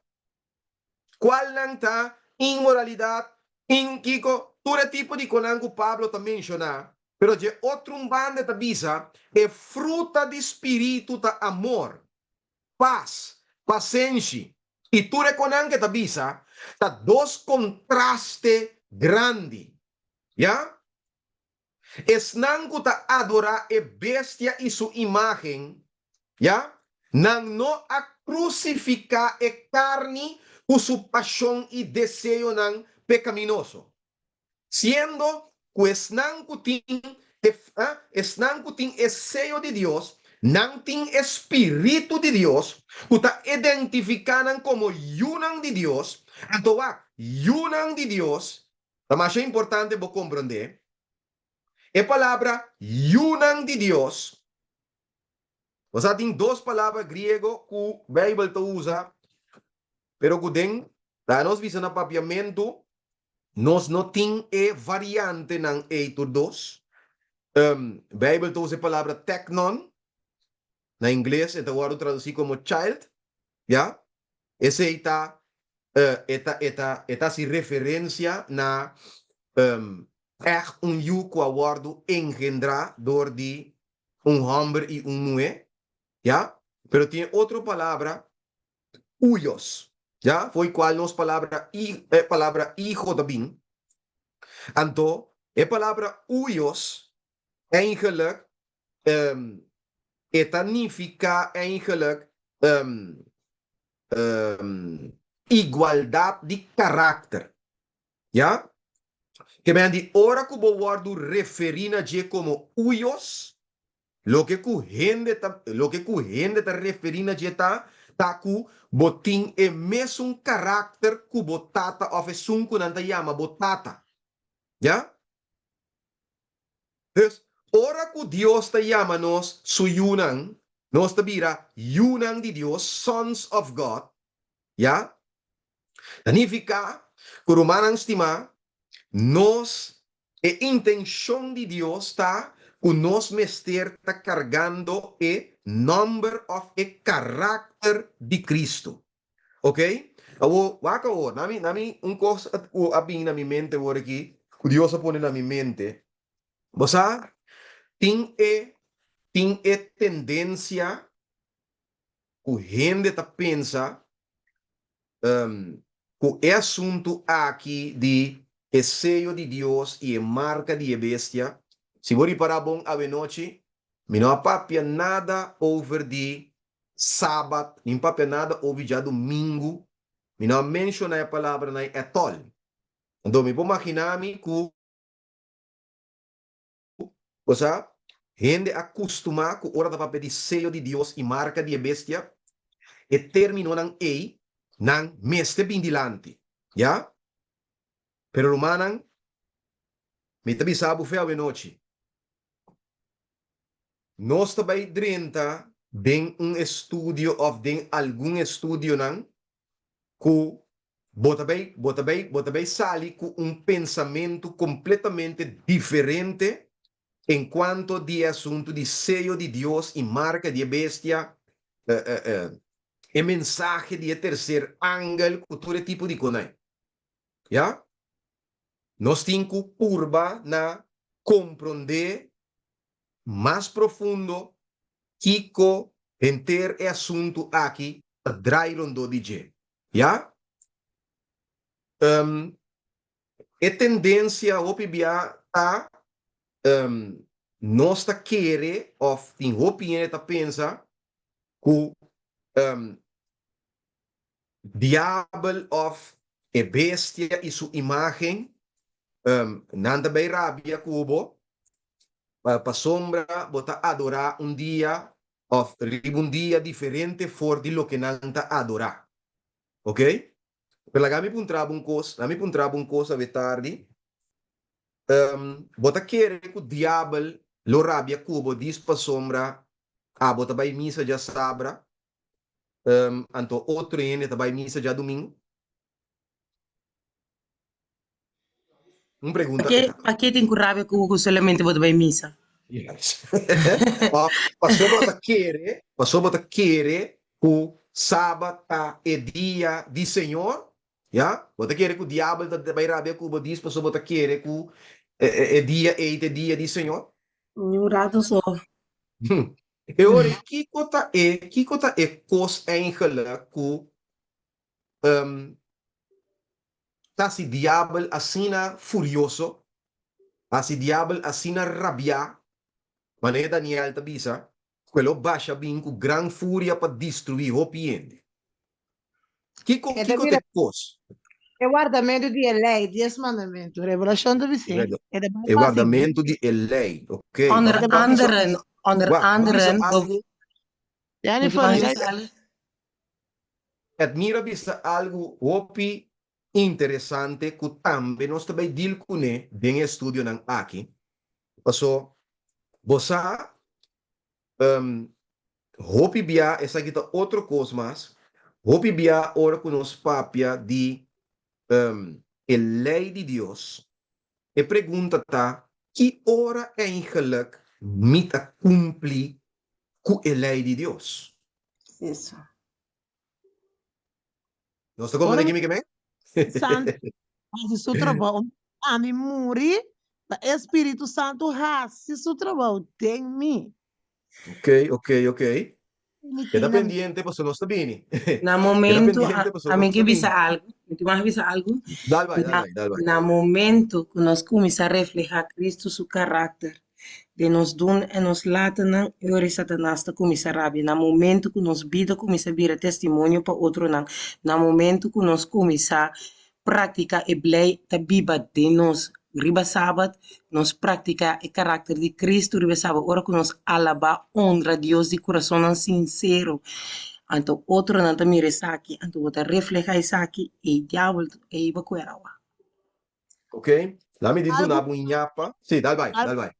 Kualnan ta inmoralidat, in kiko, tur e tipo di konan ku Pablo ta menshoná, pero dje otro un banda e ta bisa, e fruta di spiritu ta amor, pas, pasenshi, i tur e konan ku e ta bisa ta dos kontraste grandi. Ya? Esnan ku ta adorá e bestia i su imágen, ya, nan no a krusifiká e karni ku su pashon i deseonan pekaminoso. Siendo ku esnan ku tin e esnan ku tin e seyo di Dios, nan tin e spiritu di Dios ku ta identifiká nan komo yunan di Dios, anto wak, yunan di Dios Ta masha importante bo komprondé e palabra yunan di Dios. Bo sa tin dos palabra griego ku Beibel ta usa, pero ku den laga nos bisa na papiamentu nos no tin e variantenan ei tur dos. Beibel ta usa e palabra teknon, na ingles e ta wòrdu tradusí komo child, ya. Esei ta e ta e ta e ta hasi referensia na ègt un yu ku a wòrdu engendrá dor di un hòmber i un muhé, ya. Pero tin e otro palabra uyos, ya, fo'i kual nos palabra i e palabra hijo ta bin. Anto e palabra uyos eigenlijk e ta nifiká eigenlijk igualdat di karakter. Ya? Ke men di ora ku bo wòrdu referí na dje komo uyos, loke ku hende ta loke ku hende ta referí na dje ta ta ku bo tin e mesun karakter ku bo tata òf esun ku nan ta yama bo tata. Ya? Dus, ora ku Dios ta yama nos su yunan, nos ta bira yunan di Dios, sons of God, ya. Ta nifiká ku, rumannan stimá, nos, e intenshon di Dios ta ku nos mester ta kargando e nòmber òf e karakter di Kristu. Ok, awor, wak awor, na mi, na mi, un kos ku a bini na mi mente awor aki, ku Dios a pone na mi mente, bo sa, tin e, tin e tendensia ku hende ta pensa ku e asuntu aki di e seyo di Dios i e marka di e bestia, si bo ripará bon awenochi, mi no a papia nada over di. Sabat, mi no papia nada over djadumingu, mi no a menshoná e palabranan ei at all. Anto mi por maginá mi ku, bo sa, hende a kustumá ku ora ta papia di seyo di Dios i marka di e bestia, e términonan ei nan mester bin dilanti, ya. Pero rumannan, mi ta bisa bo fe awenochi, nos ta bai drenta den un estudio òf den algun estudionan ku bo ta bai bo ta bai bo ta bai sali ku un pensamentu kompletamente diferente en kuanto di e asuntu di seyo di Dios i marka di e bestia, e mensahe di e terser angel ku tur e tipo di konai. Ya? Nos tin ku purba na komprondé mas profundo kiko henter e asuntu aki ta drai rondó di dje. Ya? E tendensia hopi bia ta nos ta kere òf tin hopi hende ta pensa ku Diabel òf e bestia i su imágen, nan ta bai rabia ku bo pasobra bo ta adorá un dia òf riba un dia diferente for di loke nan ta adorá. Ok? Pero laga mi puntra bo un kos, laga mi puntra bo un kos awe tardi. Bo ta kere ku diabel lo rabia ku bo dis pasobra abo ta bai misa djasabra Anto otro hende ta bai misa djadumingu? Un pregunta Pake, pake tin ku rabia ku ku solamente bo ta bai misa? Yes. Pasobra bo ta kere, pasobra bo ta kere ku Sabat ta e dia di Señor, ya? Bo ta kere ku diabel ta bai rabia ku bo dis pasobra bo ta kere ku e dia ei ta e dia di Señor? Ni un rato so. E ora ei, kiko ta e, kiko ta e kos eigenlijk ku ta hasi diabel asina furioso, hasi diabel asina rabiá, manera Daniel ta bisa, ku e lo basha bin ku gran furia pa destruí hopi hende? Kiko, E ta kiko ta bira e kos? e wardamentu di e lei, dies mandamentu. Revelashon ta bis'é, e ta bai E pa hasi wardamentu di e lei, ok. Onder Ba, ba bisa, anderen, onder wak, ba bisa anderen, algu. Yani Mi ta for bisa algu. Edmira bisa algu hopi interesante ku tambe nos ta bai deal kuné den e estudionan aki. Paso, bo sa, Hopi bia, esaki ta otro kos mas, hopi bia ora ku nos papia di e lei di Dios, e pregunta ta, ki ora eigenlijk mi ta kumpli ku e lei di Dios? Eso. Nos ta comprende kimi ke men? Santu hasi su trabou. Ami muri, pa e Spiritu Santu hasi su trabou den mi. Ok, ok, ok. Keda pendiente pasobra nos ta bini. Na momento, ami ke bisa algu, mi tin mas bisa algu. Dal bai, dal bai, dal bai. Na momento ku nos kuminsá reflehá Kristu su karakter, Den nos dun en nos latennan, e ora Satanas ta kuminsá rabia. Na momentu ku nos bida kuminsá bira testimonio pa otronan, na momentu ku nos kuminsá praktiká e blei ta biba den nos riba Sabat, nos praktiká e karakter di Kristu riba Sabat, ora ku nos alabá, honra Dios di kurasonnan sinsero, anto otronan ta mira esaki, anto bo ta reflehá esaki, e diabel e iba ku e awa. Ok, la mi di duna bo un ñapa. Sí, dal bai, dal bai.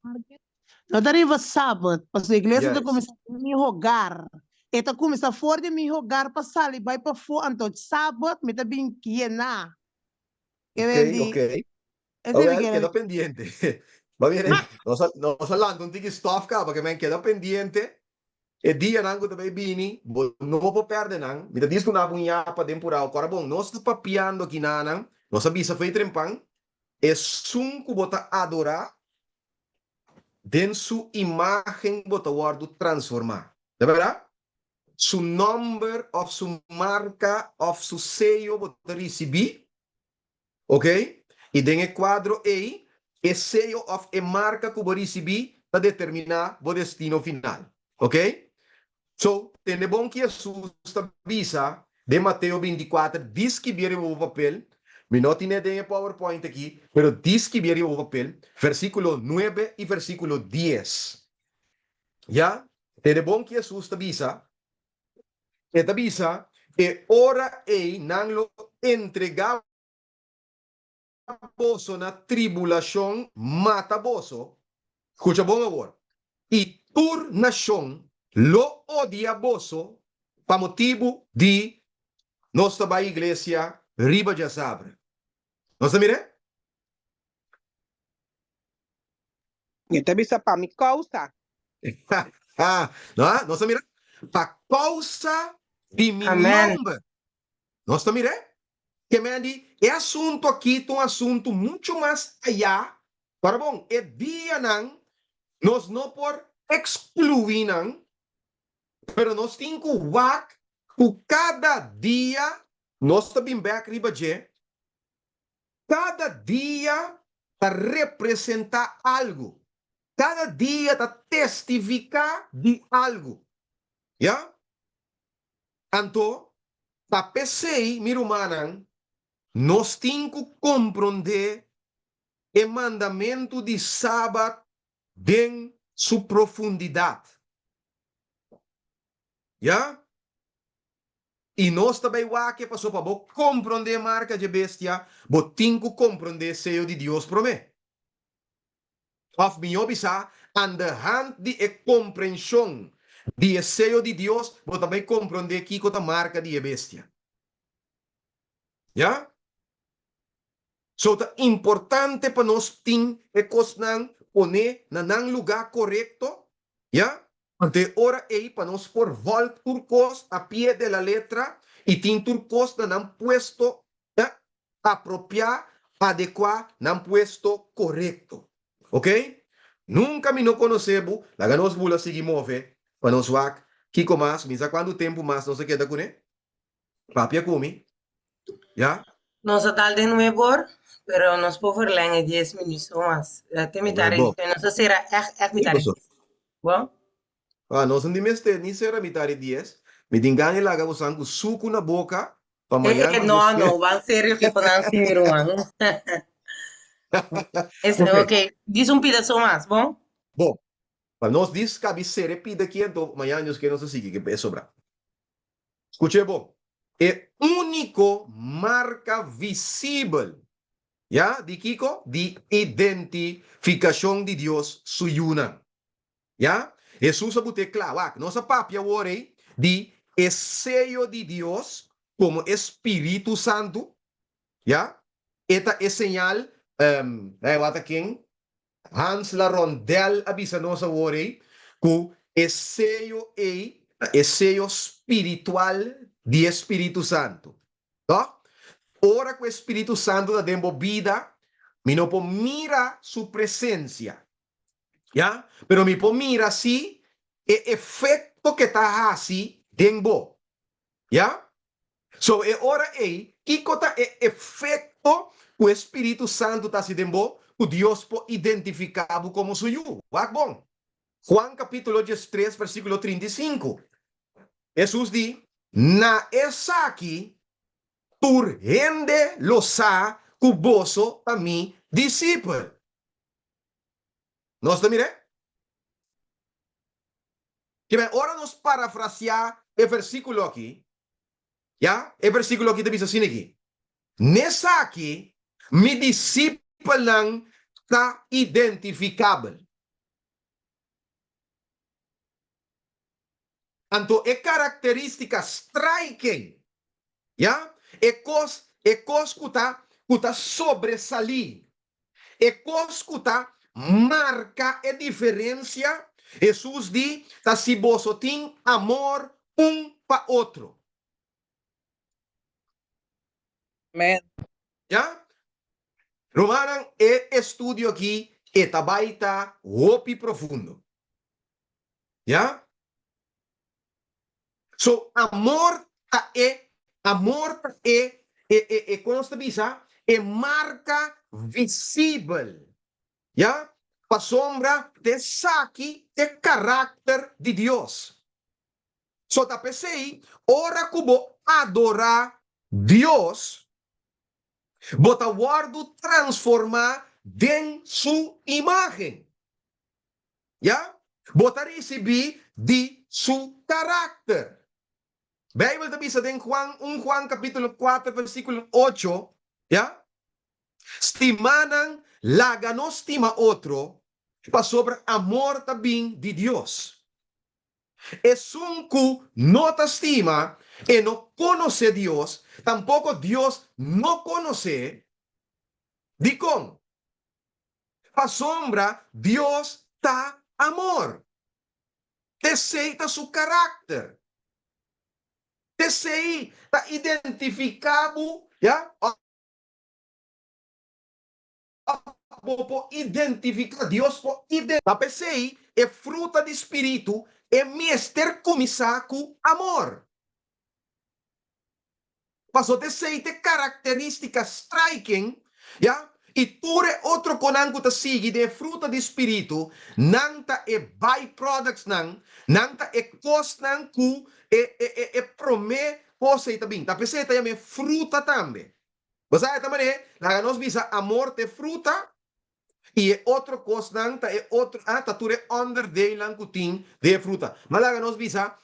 No ta riba Sabat, pasobra iglesia ta Yes. kuminsá den mi hogar. E ta kuminsá for di mi hogar pa sali bai pafó, anto Sabat mi ta bin yená. Ke Ok, men di, ok. esei mi Awel, kere keda di. pendiente. Ba mira, nos a, nos a lanta un tiki stof kaba, ke men keda pendiente. E dianan ku ta bai bini, bo no por pèrdè nan. Mi ta diskuná bo un yapa den purao. Kòrda bon, nos ta papiando akinanan, nos a bisa fo'i trempan, esun ku bo ta adorá, den su imágen bo ta wòrdu transformá. Ta bèrdat? Su nòmber òf su marka òf su seyo bo ta risibí. Ok? I den e kuadro ei, e seyo òf e marka ku bo risibí ta determiná bo destino final. Ok? So, tende bon ki Hesus ta bisa den Mateo 24, diskibie riba bo papel, mi no tine den e PowerPoint aki, pero diskibie riba bo papel, versíkulo nuebe i versíkulo dies. Ya? Tende bon ki Hesus ta bisa, e ta bisa, E ora ei nan lo entregá boso na tribulashon, mata boso, skucha bon awor, i tur nashon lo odia boso pa motibu di nos ta bai iglesia riba djasabra. Nos ta mir'é? Mi ta bisa pa mi kousa. No, nos ta mira? Pa kousa di mi Amen. nomber. Nos ta mir'é? Ke men di, e asuntu aki ta un asuntu muchu mas ayá. Ora bon, e dianan nos no por ekskluí nan, pero nos tin ku wak ku kada dia nos ta bin bèk riba dje. Kada dia ta representá algu. Kada dia ta testifiká di algu. Ya? Anto, ta p'esei, mi rumannan, nos tin ku komprondé e mandamentu di Sabat den su profundidat. Ya? I nos ta bai wak e pasobra pa bo komprondé marka dje bestia, bo tin ku komprondé seyo di Dios promé. Òf mihó bisá, aan de hand di e komprenshon di e seyo di Dios, bo ta bai komprondé kiko ta marka di e bestia. Ya? So ta importante pa nos tin e kosnan poné na nan lugá korekto, ya? Anto e ora ei pa nos por vòlg tur kos a pie de la letra i tin tur kos na nan puesto, ya? Apropiá, adekuá nan puesto korekto. Ok? Nunka mi no konosé bo, laga nos bula sigui move pa nos wak kiko mas, mi sa kuantu tempu mas nos a keda kuné. Papia ku mi, ya? Nos a dal den nuebor, pero nos por verleng e dies minuut o mas. Te mitar e Nuebor. nos a sera ègt ègt mitar e Paso. dies. Bo? Ah, nos no tin mester ni sera mitar e dies. Mi tin gana di laga bosan ku suku na boka pa Eh, mañan eh, nos no, despierta. no, ban serio ki pa nan si mi ruman. Es, Ok. ok, dis un pidaso mas, bon? Bon, pa nos dis kabi sera e pida aki anto mañan Dios ke nos ta sigui ke e sobra. Skuch'é bon, e úniko marka visibel, ya, di kiko? Di identifikashon di Dios su yunan. Ya, Hesus a but'é kla. Wak, nos a papia awor ei di e seyo di Dios komo e Spiritu Santu, ya, e ta e señal, um, wak ta ken? Hans La Rondel a bisa nos awor ei ku e seyo ei ta e seyo spiritual di e Spiritu Santu. Tòg? Ora ku e Spiritu Santu ta den bo bida, mi no por mira su presensia, ya, pero mi por mira si e efekto ke ta hasi den bo. Ya? So e ora ei, kiko ta e efekto ku e Spiritu Santu ta hasi den bo ku Dios por identifiká bo komo su yu? Wak bon. Juan kapítulo diestres versíkulo 35. Hesus di, Na esaki tur hende lo sa ku boso ta mi disipel. Nos ta mir'é? Kiben ora nos parafraseá e versíkulo akí, ya, e versíkulo akí ta bisa asina akí, N'esaki mi disipelnan ta identifikabel. Anto e karakterístika striking, ya, e kos, e kos ku ta, ku ta sobresalí, e kos ku ta marka e diferensia, Hesus di, ta si boso tin amor un pa otro. Amen. Ya? Rumannan, e estudio aki e ta bai ta hopi profundo. Ya? So, amor ta e, amor ta e, e, e, e, kon nos ta bisa? E marka visibel. Ya? Pasobra ta esaki ta e karakter di Dios. So ta p'esei, ora ku bo adorá Dios, bo ta wòrdu transformá den su imágen. Ya? Bo ta risibí di su karakter. Beibel ta bisa den Juan, un Juan kapítulo kuater versíkulo ocho, ya? Stimánan, laga nos stima otro, pasobra amor ta bin di Dios. Esun ku no ta stima, e no konosé Dios, tampoko Dios no konosé. Dikon? Pasobra Dios ta amor. Esei ta su karakter. Esei ta identifiká bo, ya, òf bo por identifiká, Dios por iden. Ta p'esei e fruta di spiritu e mester kuminsá ku amor. Pasobra esei ta e karakterístika striking, ya, i tur e otro konan ku ta sigui den e fruta di spiritu, nan ta e byproductsnan, nan ta e kosnan ku e e e e promé kos ei ta bin. Ta p'esei ta yam'é fruta tambe. Bo sa e ta manera, laga nos bisa amor ta e fruta i e otro kosnan ta e otro, ah, ta tur e onderdeelnan ku tin den e fruta. Ma laga nos bisa,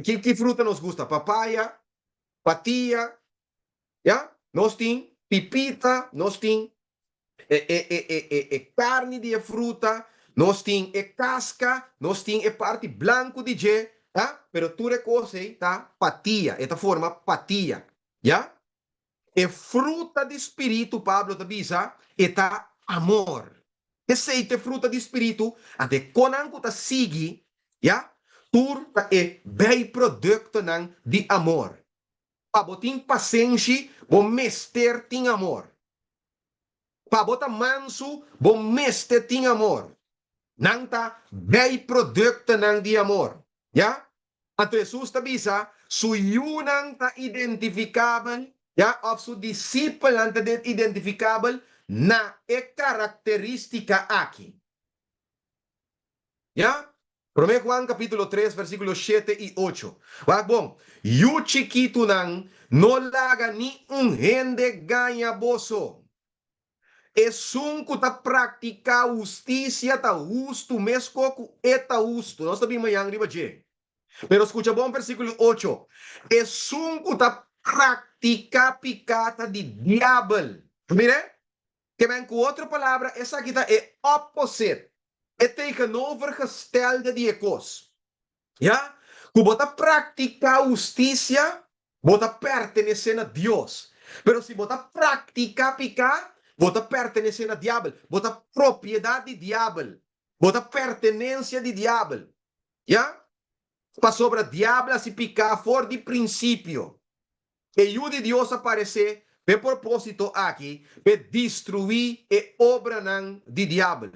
ki ki fruta nos gusta? Papaya, patia, ya? Nos tin pipita, nos tin e e e e e e karni di e fruta, nos tin e kaska, nos tin e parti blanku di dje, ah, pero tur e kos ei ta patia, e ta forma patia, ya? E fruta di spiritu, Pablo ta bisa, e ta amor. Esei ta e fruta di spiritu, anto e konan ku ta sigui, ya, tur ta e bijproduktonan di amor. Pa bo tin pasenshi, bo mester tin amor. Pa bo ta mansu, bo mester tin amor. Nan ta bijproduktonan di amor, ya. Anto Hesus ta bisa, Su yunan ta identifikabel, ya, òf su disipelnan ta identifikabel na e karakterístika aki. Ya? Promé Juan kapítulo tres versíkulo shete i ocho. Wak bon, Yu chikitunan, no laga ni un hende gaña boso. Esun ku ta praktiká hustisia ta hustu meskos ku e ta hustu. Nos ta bin mañan riba dje. Pero skucha bon versíkulo ocho, Esun ku ta praktiká piká ta di diabel. Mira, ke men ku otro palabra esaki ta e opposite, e tegenovergestelde di e kos. Ya ku bo ta praktiká hustisia, bo ta pertenesé na Dios. Pero si bo ta praktiká piká, bo ta pertenesé na diabel. Bo ta propiedat di diabel. Bo ta pertenensia di diabel. Ya? Pasobra diabel a hasi piká for di prinsipio. E Yu di Dios a paresé p'e propósito aki, p'e destruí e obranan di diabel.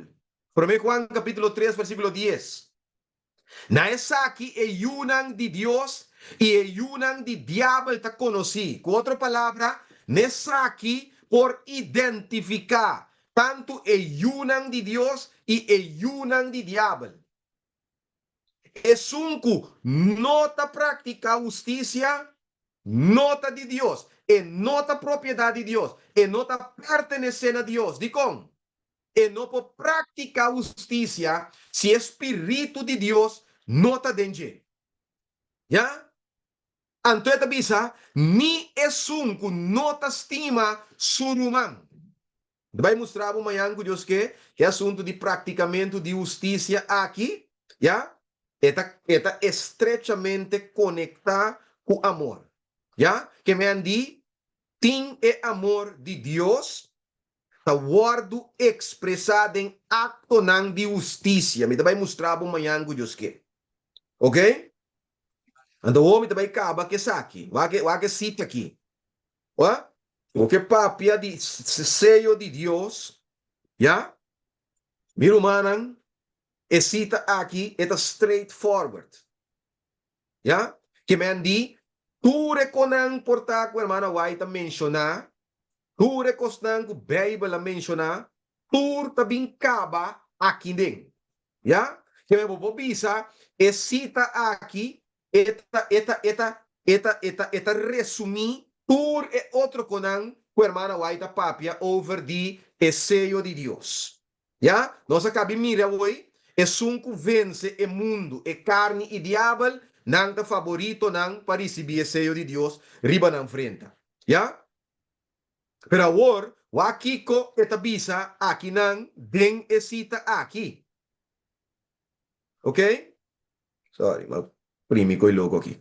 Promé Juan kapítulo tres versíkulo dies. Na esaki e yunan di Dios i e yunan di diabel ta konosí. Ku otro palabra, n'esaki por identifiká tantu e yunan di Dios i e yunan di diabel. Esun ku no ta praktiká hustisia no ta di Dios, e no ta propiedat di Dios, e no ta pertenesé na Dios. Dikon? E no por praktiká hustisia si e spiritu di Dios no ta den dje. Ya? Anto e ta bisa, Ni esun ku no ta stima su ruman. Mi ta bai mustra bo mañan ku Dios ke, e asuntu di praktikamentu di hustisia aki, ya, e ta e ta estrechamente konektá ku amor. Ya? Ke men di tin e amor di Dios ta wòrdu ekspresá den aktonan di hustisia. Mi ta bai mustra bo mañan ku Dios ke. Oke? Anto awor mi ta bai kaba ku esaki. Wak e, wak e sita aki. Wak? Bo ke papia di seyo di Dios, ya? Mi rumannan, e sita aki e ta straight forward. Ya? Ke men di, tur e konan por ta ku Hermana White a menshoná, tur e kosnan ku Beibel a menshoná, tur ta bin kaba aki den. Ya? Ke men bo por bisa, E sita aki e ta e ta e ta e ta e ta e ta resumí tur e otro konan ku hermana White a papia over di e seyo di Dios. Ya, nos a kabi mira awoi, esun ku vense e mundu, e karni i diabel, nan ta faboritonan pa risibí e seyo di Dios riba nan frenta. Ya? Pero awor, wak kiko e ta bisa akinan den e sita aki. Ok? Sorry, m'a primi koi loko aki.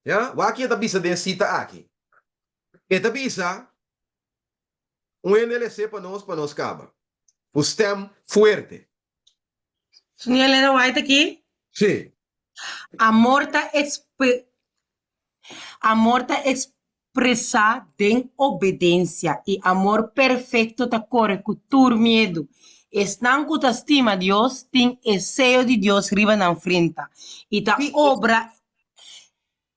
Ya, wak ki e ta bisa den e sita aki. E ta bisa, Un hende lese pa nos pa nos kaba. Ku stem fuerte. Señor Elena White aki? Sí. Amor ta Amor ta expresá den obedensia, i amor perfecto ta kore ku tur miedu. Esnan ku ta stima Dios tin e seyo di Dios riba nan frenta i ta obra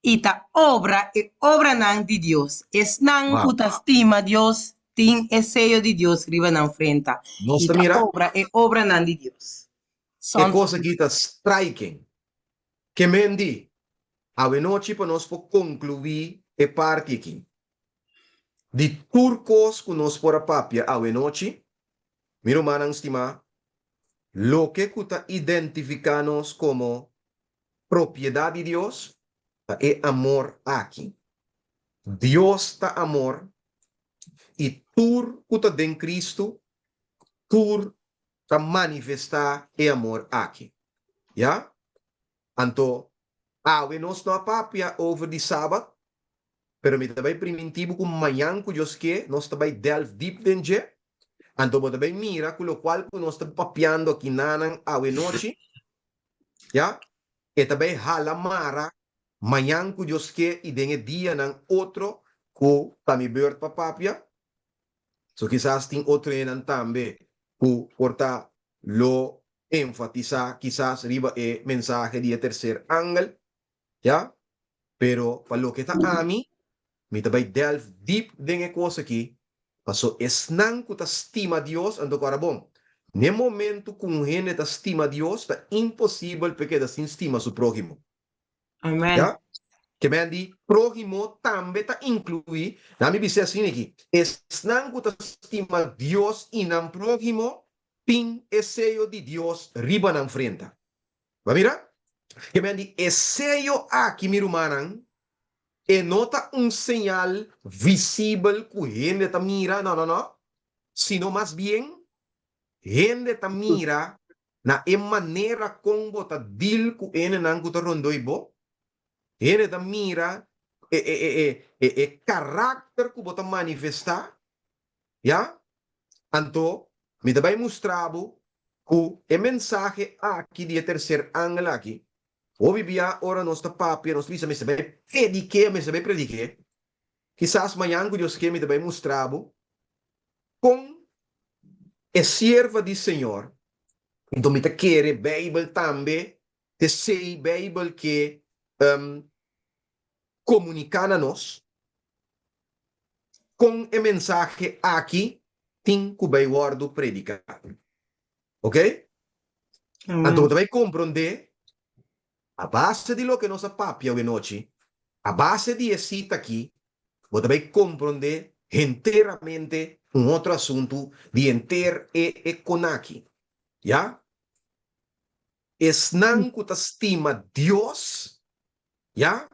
i ta obra e obranan di Dios. Esnan ku ta stima Dios tin e seyo di Dios riba nan frenta Nos i ta ta mira? obra e obranan di Dios. E kos aki ta striking. Ke men di, Awenochi pa nos por konkluí e parti aki. Di tur kos ku nos por a papia awenochi, mi rumannan stimá, loke ku ta identifiká nos komo propiedat di Dios ta e amor aki. Dios ta amor, i tur ku ta den Kristu, tur ta manifestá e amor aki. Ya? Anto, awe nos no a papia over di Sabat, pero mi ta bai primintí bo ku mañan ku Dios ke, nos ta bai delf diep den dje. Anto bo ta bai mira ku lokual ku nos ta papiando aki nanan awe nochi, ya, e ta bai hala mara mañan ku Dios ke i den e dianan otro ku ta mi beurt pa papia. So kisas tin otro hendenan tambe ku por ta lo enfatisá kisas riba e mensahe di e terser angel, ya. Pero pa loke ta ami, mi ta bai delf diep den e kos aki, paso esnan ku ta stima Dios, anto ku ora bon, n'e momento ku un hende ta stima Dios, ta imposibel p'e keda sin stima su próhimo. Amen. Ya? Ke men di próhimo tambe ta inkluí, na mi bis'é asina aki, esnan ku ta stima Dios i nan próhimo tin e seyo di Dios riba nan frenta. Bo a mira? Ke men di e seyo aki, mi rumannan, e no ta un señal visibel ku hende ta mira, no, no, no, sino mas bien hende ta mira na e manera kon bo ta deal ku hendenan ku ta rondoi bo, hende ta mira e e e e e e karakter ku bo ta manifestá, ya? Anto mi ta bai mustra bo ku e mensahe aki di e terser angel aki, hopi bia ora nos ta papia nos ta bisa mester bai predik'é, mester bai predik'é, kisas mañan ku Dios ke mi ta bai mustra bo kon e sierva di Señor, enton mi ta kere Bijbel tambe, t'esei Bijbel ke komuniká na nos kon e mensahe aki tin ku bai wòrdu prediká. Ok? Anto bo ta bai komprondé a base di loke nos a papia awenochi, a base di e sita aki, bo ta bai komprondé henteramente un otro asuntu di henter e e konaki. Ya? Esnan ku ta stima Dios, ya,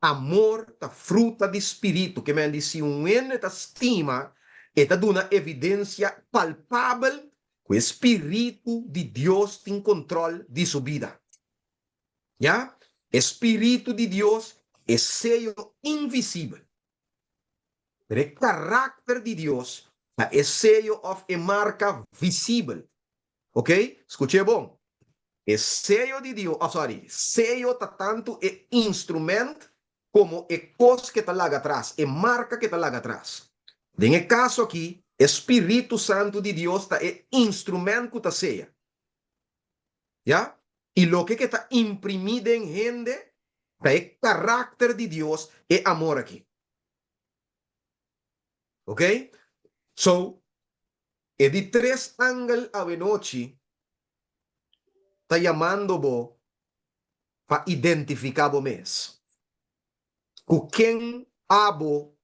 amor ta fruta di spiritu. Ke men di si un hende ta stima, e ta duna evidensia palpabel ku e spiritu di Dios tin kontrol di su bida. Ya, e spiritu di Dios e seyo invisibel. Pero e karakter di Dios ta e seyo òf e marka visibel. Ok, skuch'é bon. E seyo di Dios, oh sorry, seyo ta tantu e instrument komo e kos ke ta laga atras, e marka ke ta laga atras. Den e kaso aki, e spiritu santu di Dios ta e instrument ku ta seya. Ya? I loke ke ta imprimí den hende ta e karakter di Dios, e amor aki. Ok? So, e di tres angel awenochi ta yamando bo pa identifiká bo mes. Ku ken abo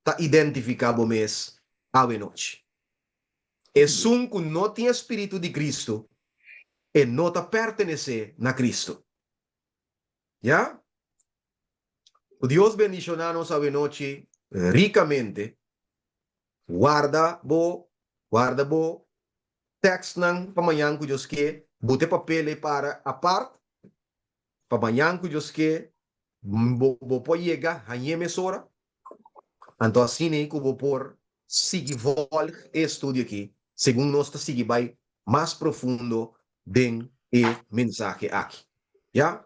ta identifiká bo mes awenochi? Esun ku no tin e spiritu di Kristu, e no ta pertenesé na Kristu. Ya? Ku Dios bendishoná nos awenochi rikamente. Warda bo, warda bo tekstnan pa mañan ku Dios ke, bute papel ei para apart pa mañan ku Dios ke, bo bo por yega hañ'é mesora. Anto asina ei ku bo por sigui vòlg e estudio aki segun nos ta sigui bai mas profundo den e mensahe aki. Ya?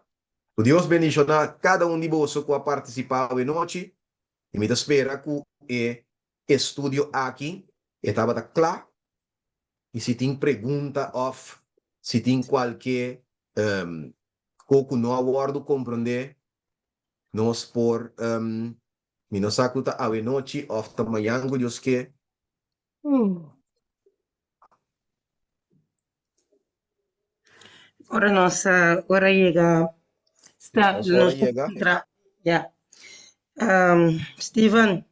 Ku Dios bendishoná kada un di boso ku a partisipá awe nochi i mi ta spera ku e estudio aki e tabata kla i si tin pregunta òf si tin kualke ko ku no a wòrdu komprondé nos por mi no sa ku ta awe nochi òf ta mañan ku Dios ke. Ora nos ora yega sta Nos ora nos yega. entra ya. Um, Steven,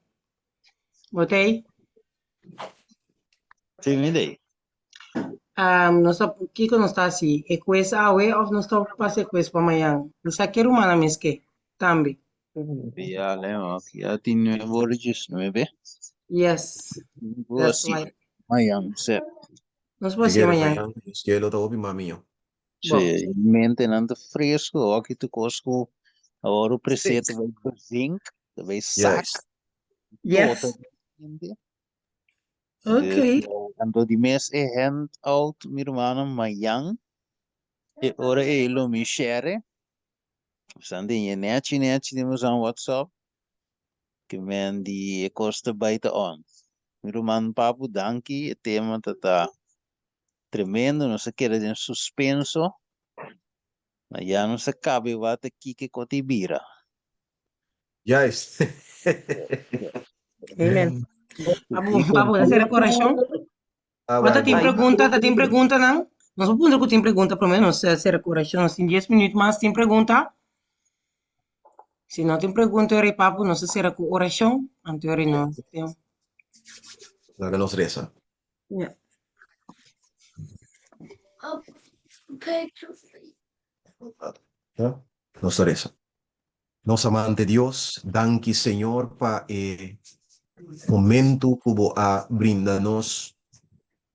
bo ta ei? Sí, mi dei. Um, nos ta, kiko nos ta hasi? E quiz awe of nos ta pasa e quiz pa mañan? Mi sa ke rumana mes ke, tambe. Ya, leo, aki ya tin nueve ora diesnuebe. Yes, Bo that's hasi why. mañan, sep. Nos por Mi hasi kere mañan. mañan, Dios ke lo ta hopi mas mihó. Bo. Sí, mente nan ta fresco, aki tu kos ku awor o Sí. presente bai bezink, bai sak, Juist. Yes. tota mente. Okay. Dus, anto di mes e handout, mi rumannan, mañan, e ora ei lo mi share. San den je nechi nechi den bosan WhatsApp. Ke men di e kos ta bai ta on. Mi ruman Papu danki e tema ta ta tremendo nos a keda den suspenso. Ma ya nos a kabe wak ta kiko kos ta bira. Juist. Amen. Papu, papu, ta sera ku orashon? Ah, Ora ta bai, tin bai. pregunta, ta tin preguntanan? Nos por puntra ku tin pregunta promé nos sera ku orashon. Nos tin dies minuut mas. Tin pregunta? Si no tin pregunta ora e papu nos ta sera ku orashon. Anto ora nos tin. Laga nos resa. Ja. Ja, nos ta resa. Nos amante Dios, danki Señor pa e momento ku bo a brinda nos,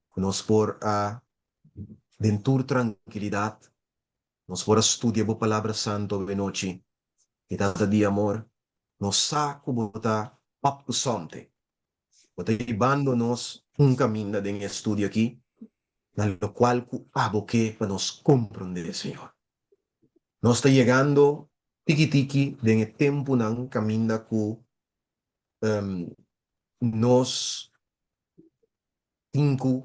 ku nos por a den tur trankilidat, nos por a studia bo Palabra Santo awenochi. Mi Tata di amor, nos sa ku bo ta up to something. Bo ta hibando nos un kaminda den e studio aki, na lokual ku abo ke pa nos komprondé, Señor. Nos ta yegando tiki tiki den e tempunan kaminda ku nos tin ku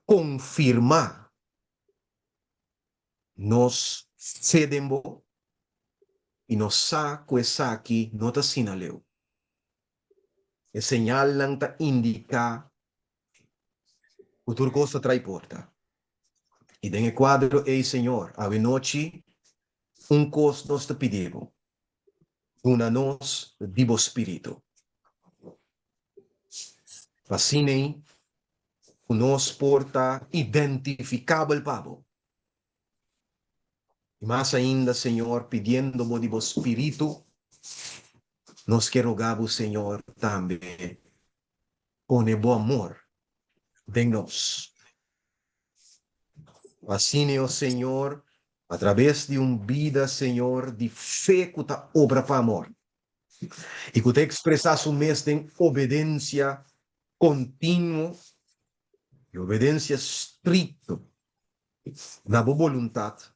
konfirmá nos fe den bo i nos sa ku esaki no ta asina leu. E señalnan ta indiká ku tur kos ta trai porta. I den e kuadro ei, Señor, awenochi un kos nos ta pidi bo, duna nos di bo Spiritu, pa asina ei ku nos por ta identifikabel pa bo. I mas ainda, Señor, pidiendo bo di bo Spiritu, nos ke roga bo, Señor, tambe pone bo amor den nos. Asina, o Señor, a traves di un bida, Señor, di fe ku ta obra pa amor i ku ta ekspresá su mes den obedensia kontinuo i obedensia strikto na bo boluntat,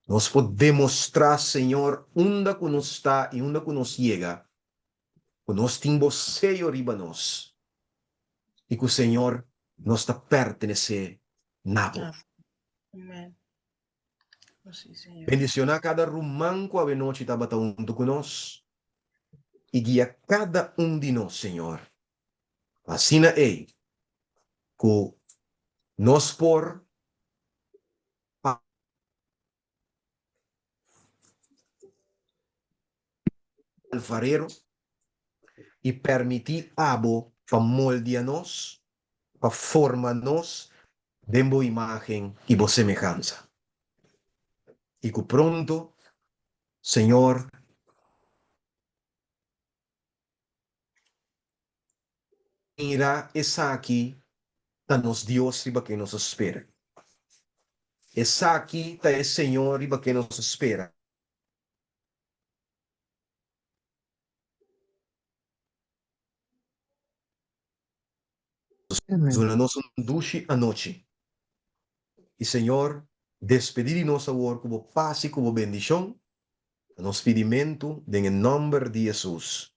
nos por demostrá, Señor, unda ku nos ta i unda ku nos yega, ku nos tin bo seyo riba nos i ku, Señor, nos ta pertenesé na bo. Amen. Sí, Señor. Bendicioná kada ruman ku awenochi tabata huntu ku nos i guia kada un di nos, Señor. Asina ei ku nos por alfarero i permití abo pa moldia nos, pa forma nos den bo imágen i bo semehansa. I ku pronto, Señor, Mira, esaki ta nos Dios riba ken nos a spera. Esaki ta e Señor riba ken nos a spera. Duna nos un dushi anochi. I Señor, despedí di nos awor ku bo pas i ku bo bendishon. Ta nos pidimentu den e nòmber di Hesus.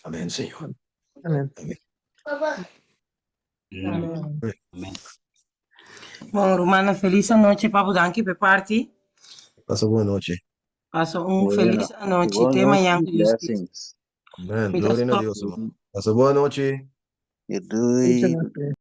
Amèn, Señor. Amèn. Amèn. Bon, rumannan, felis anochi. Papu, danki p'e parti. Pasa bon anochi. Pasa un Bueno, felis anochi. bon Te mañan nochi, ku Dios kier. blessings. Amèn. Mi ta Gloria na stop. Dios, ruman. Pasa bon anochi. Doei.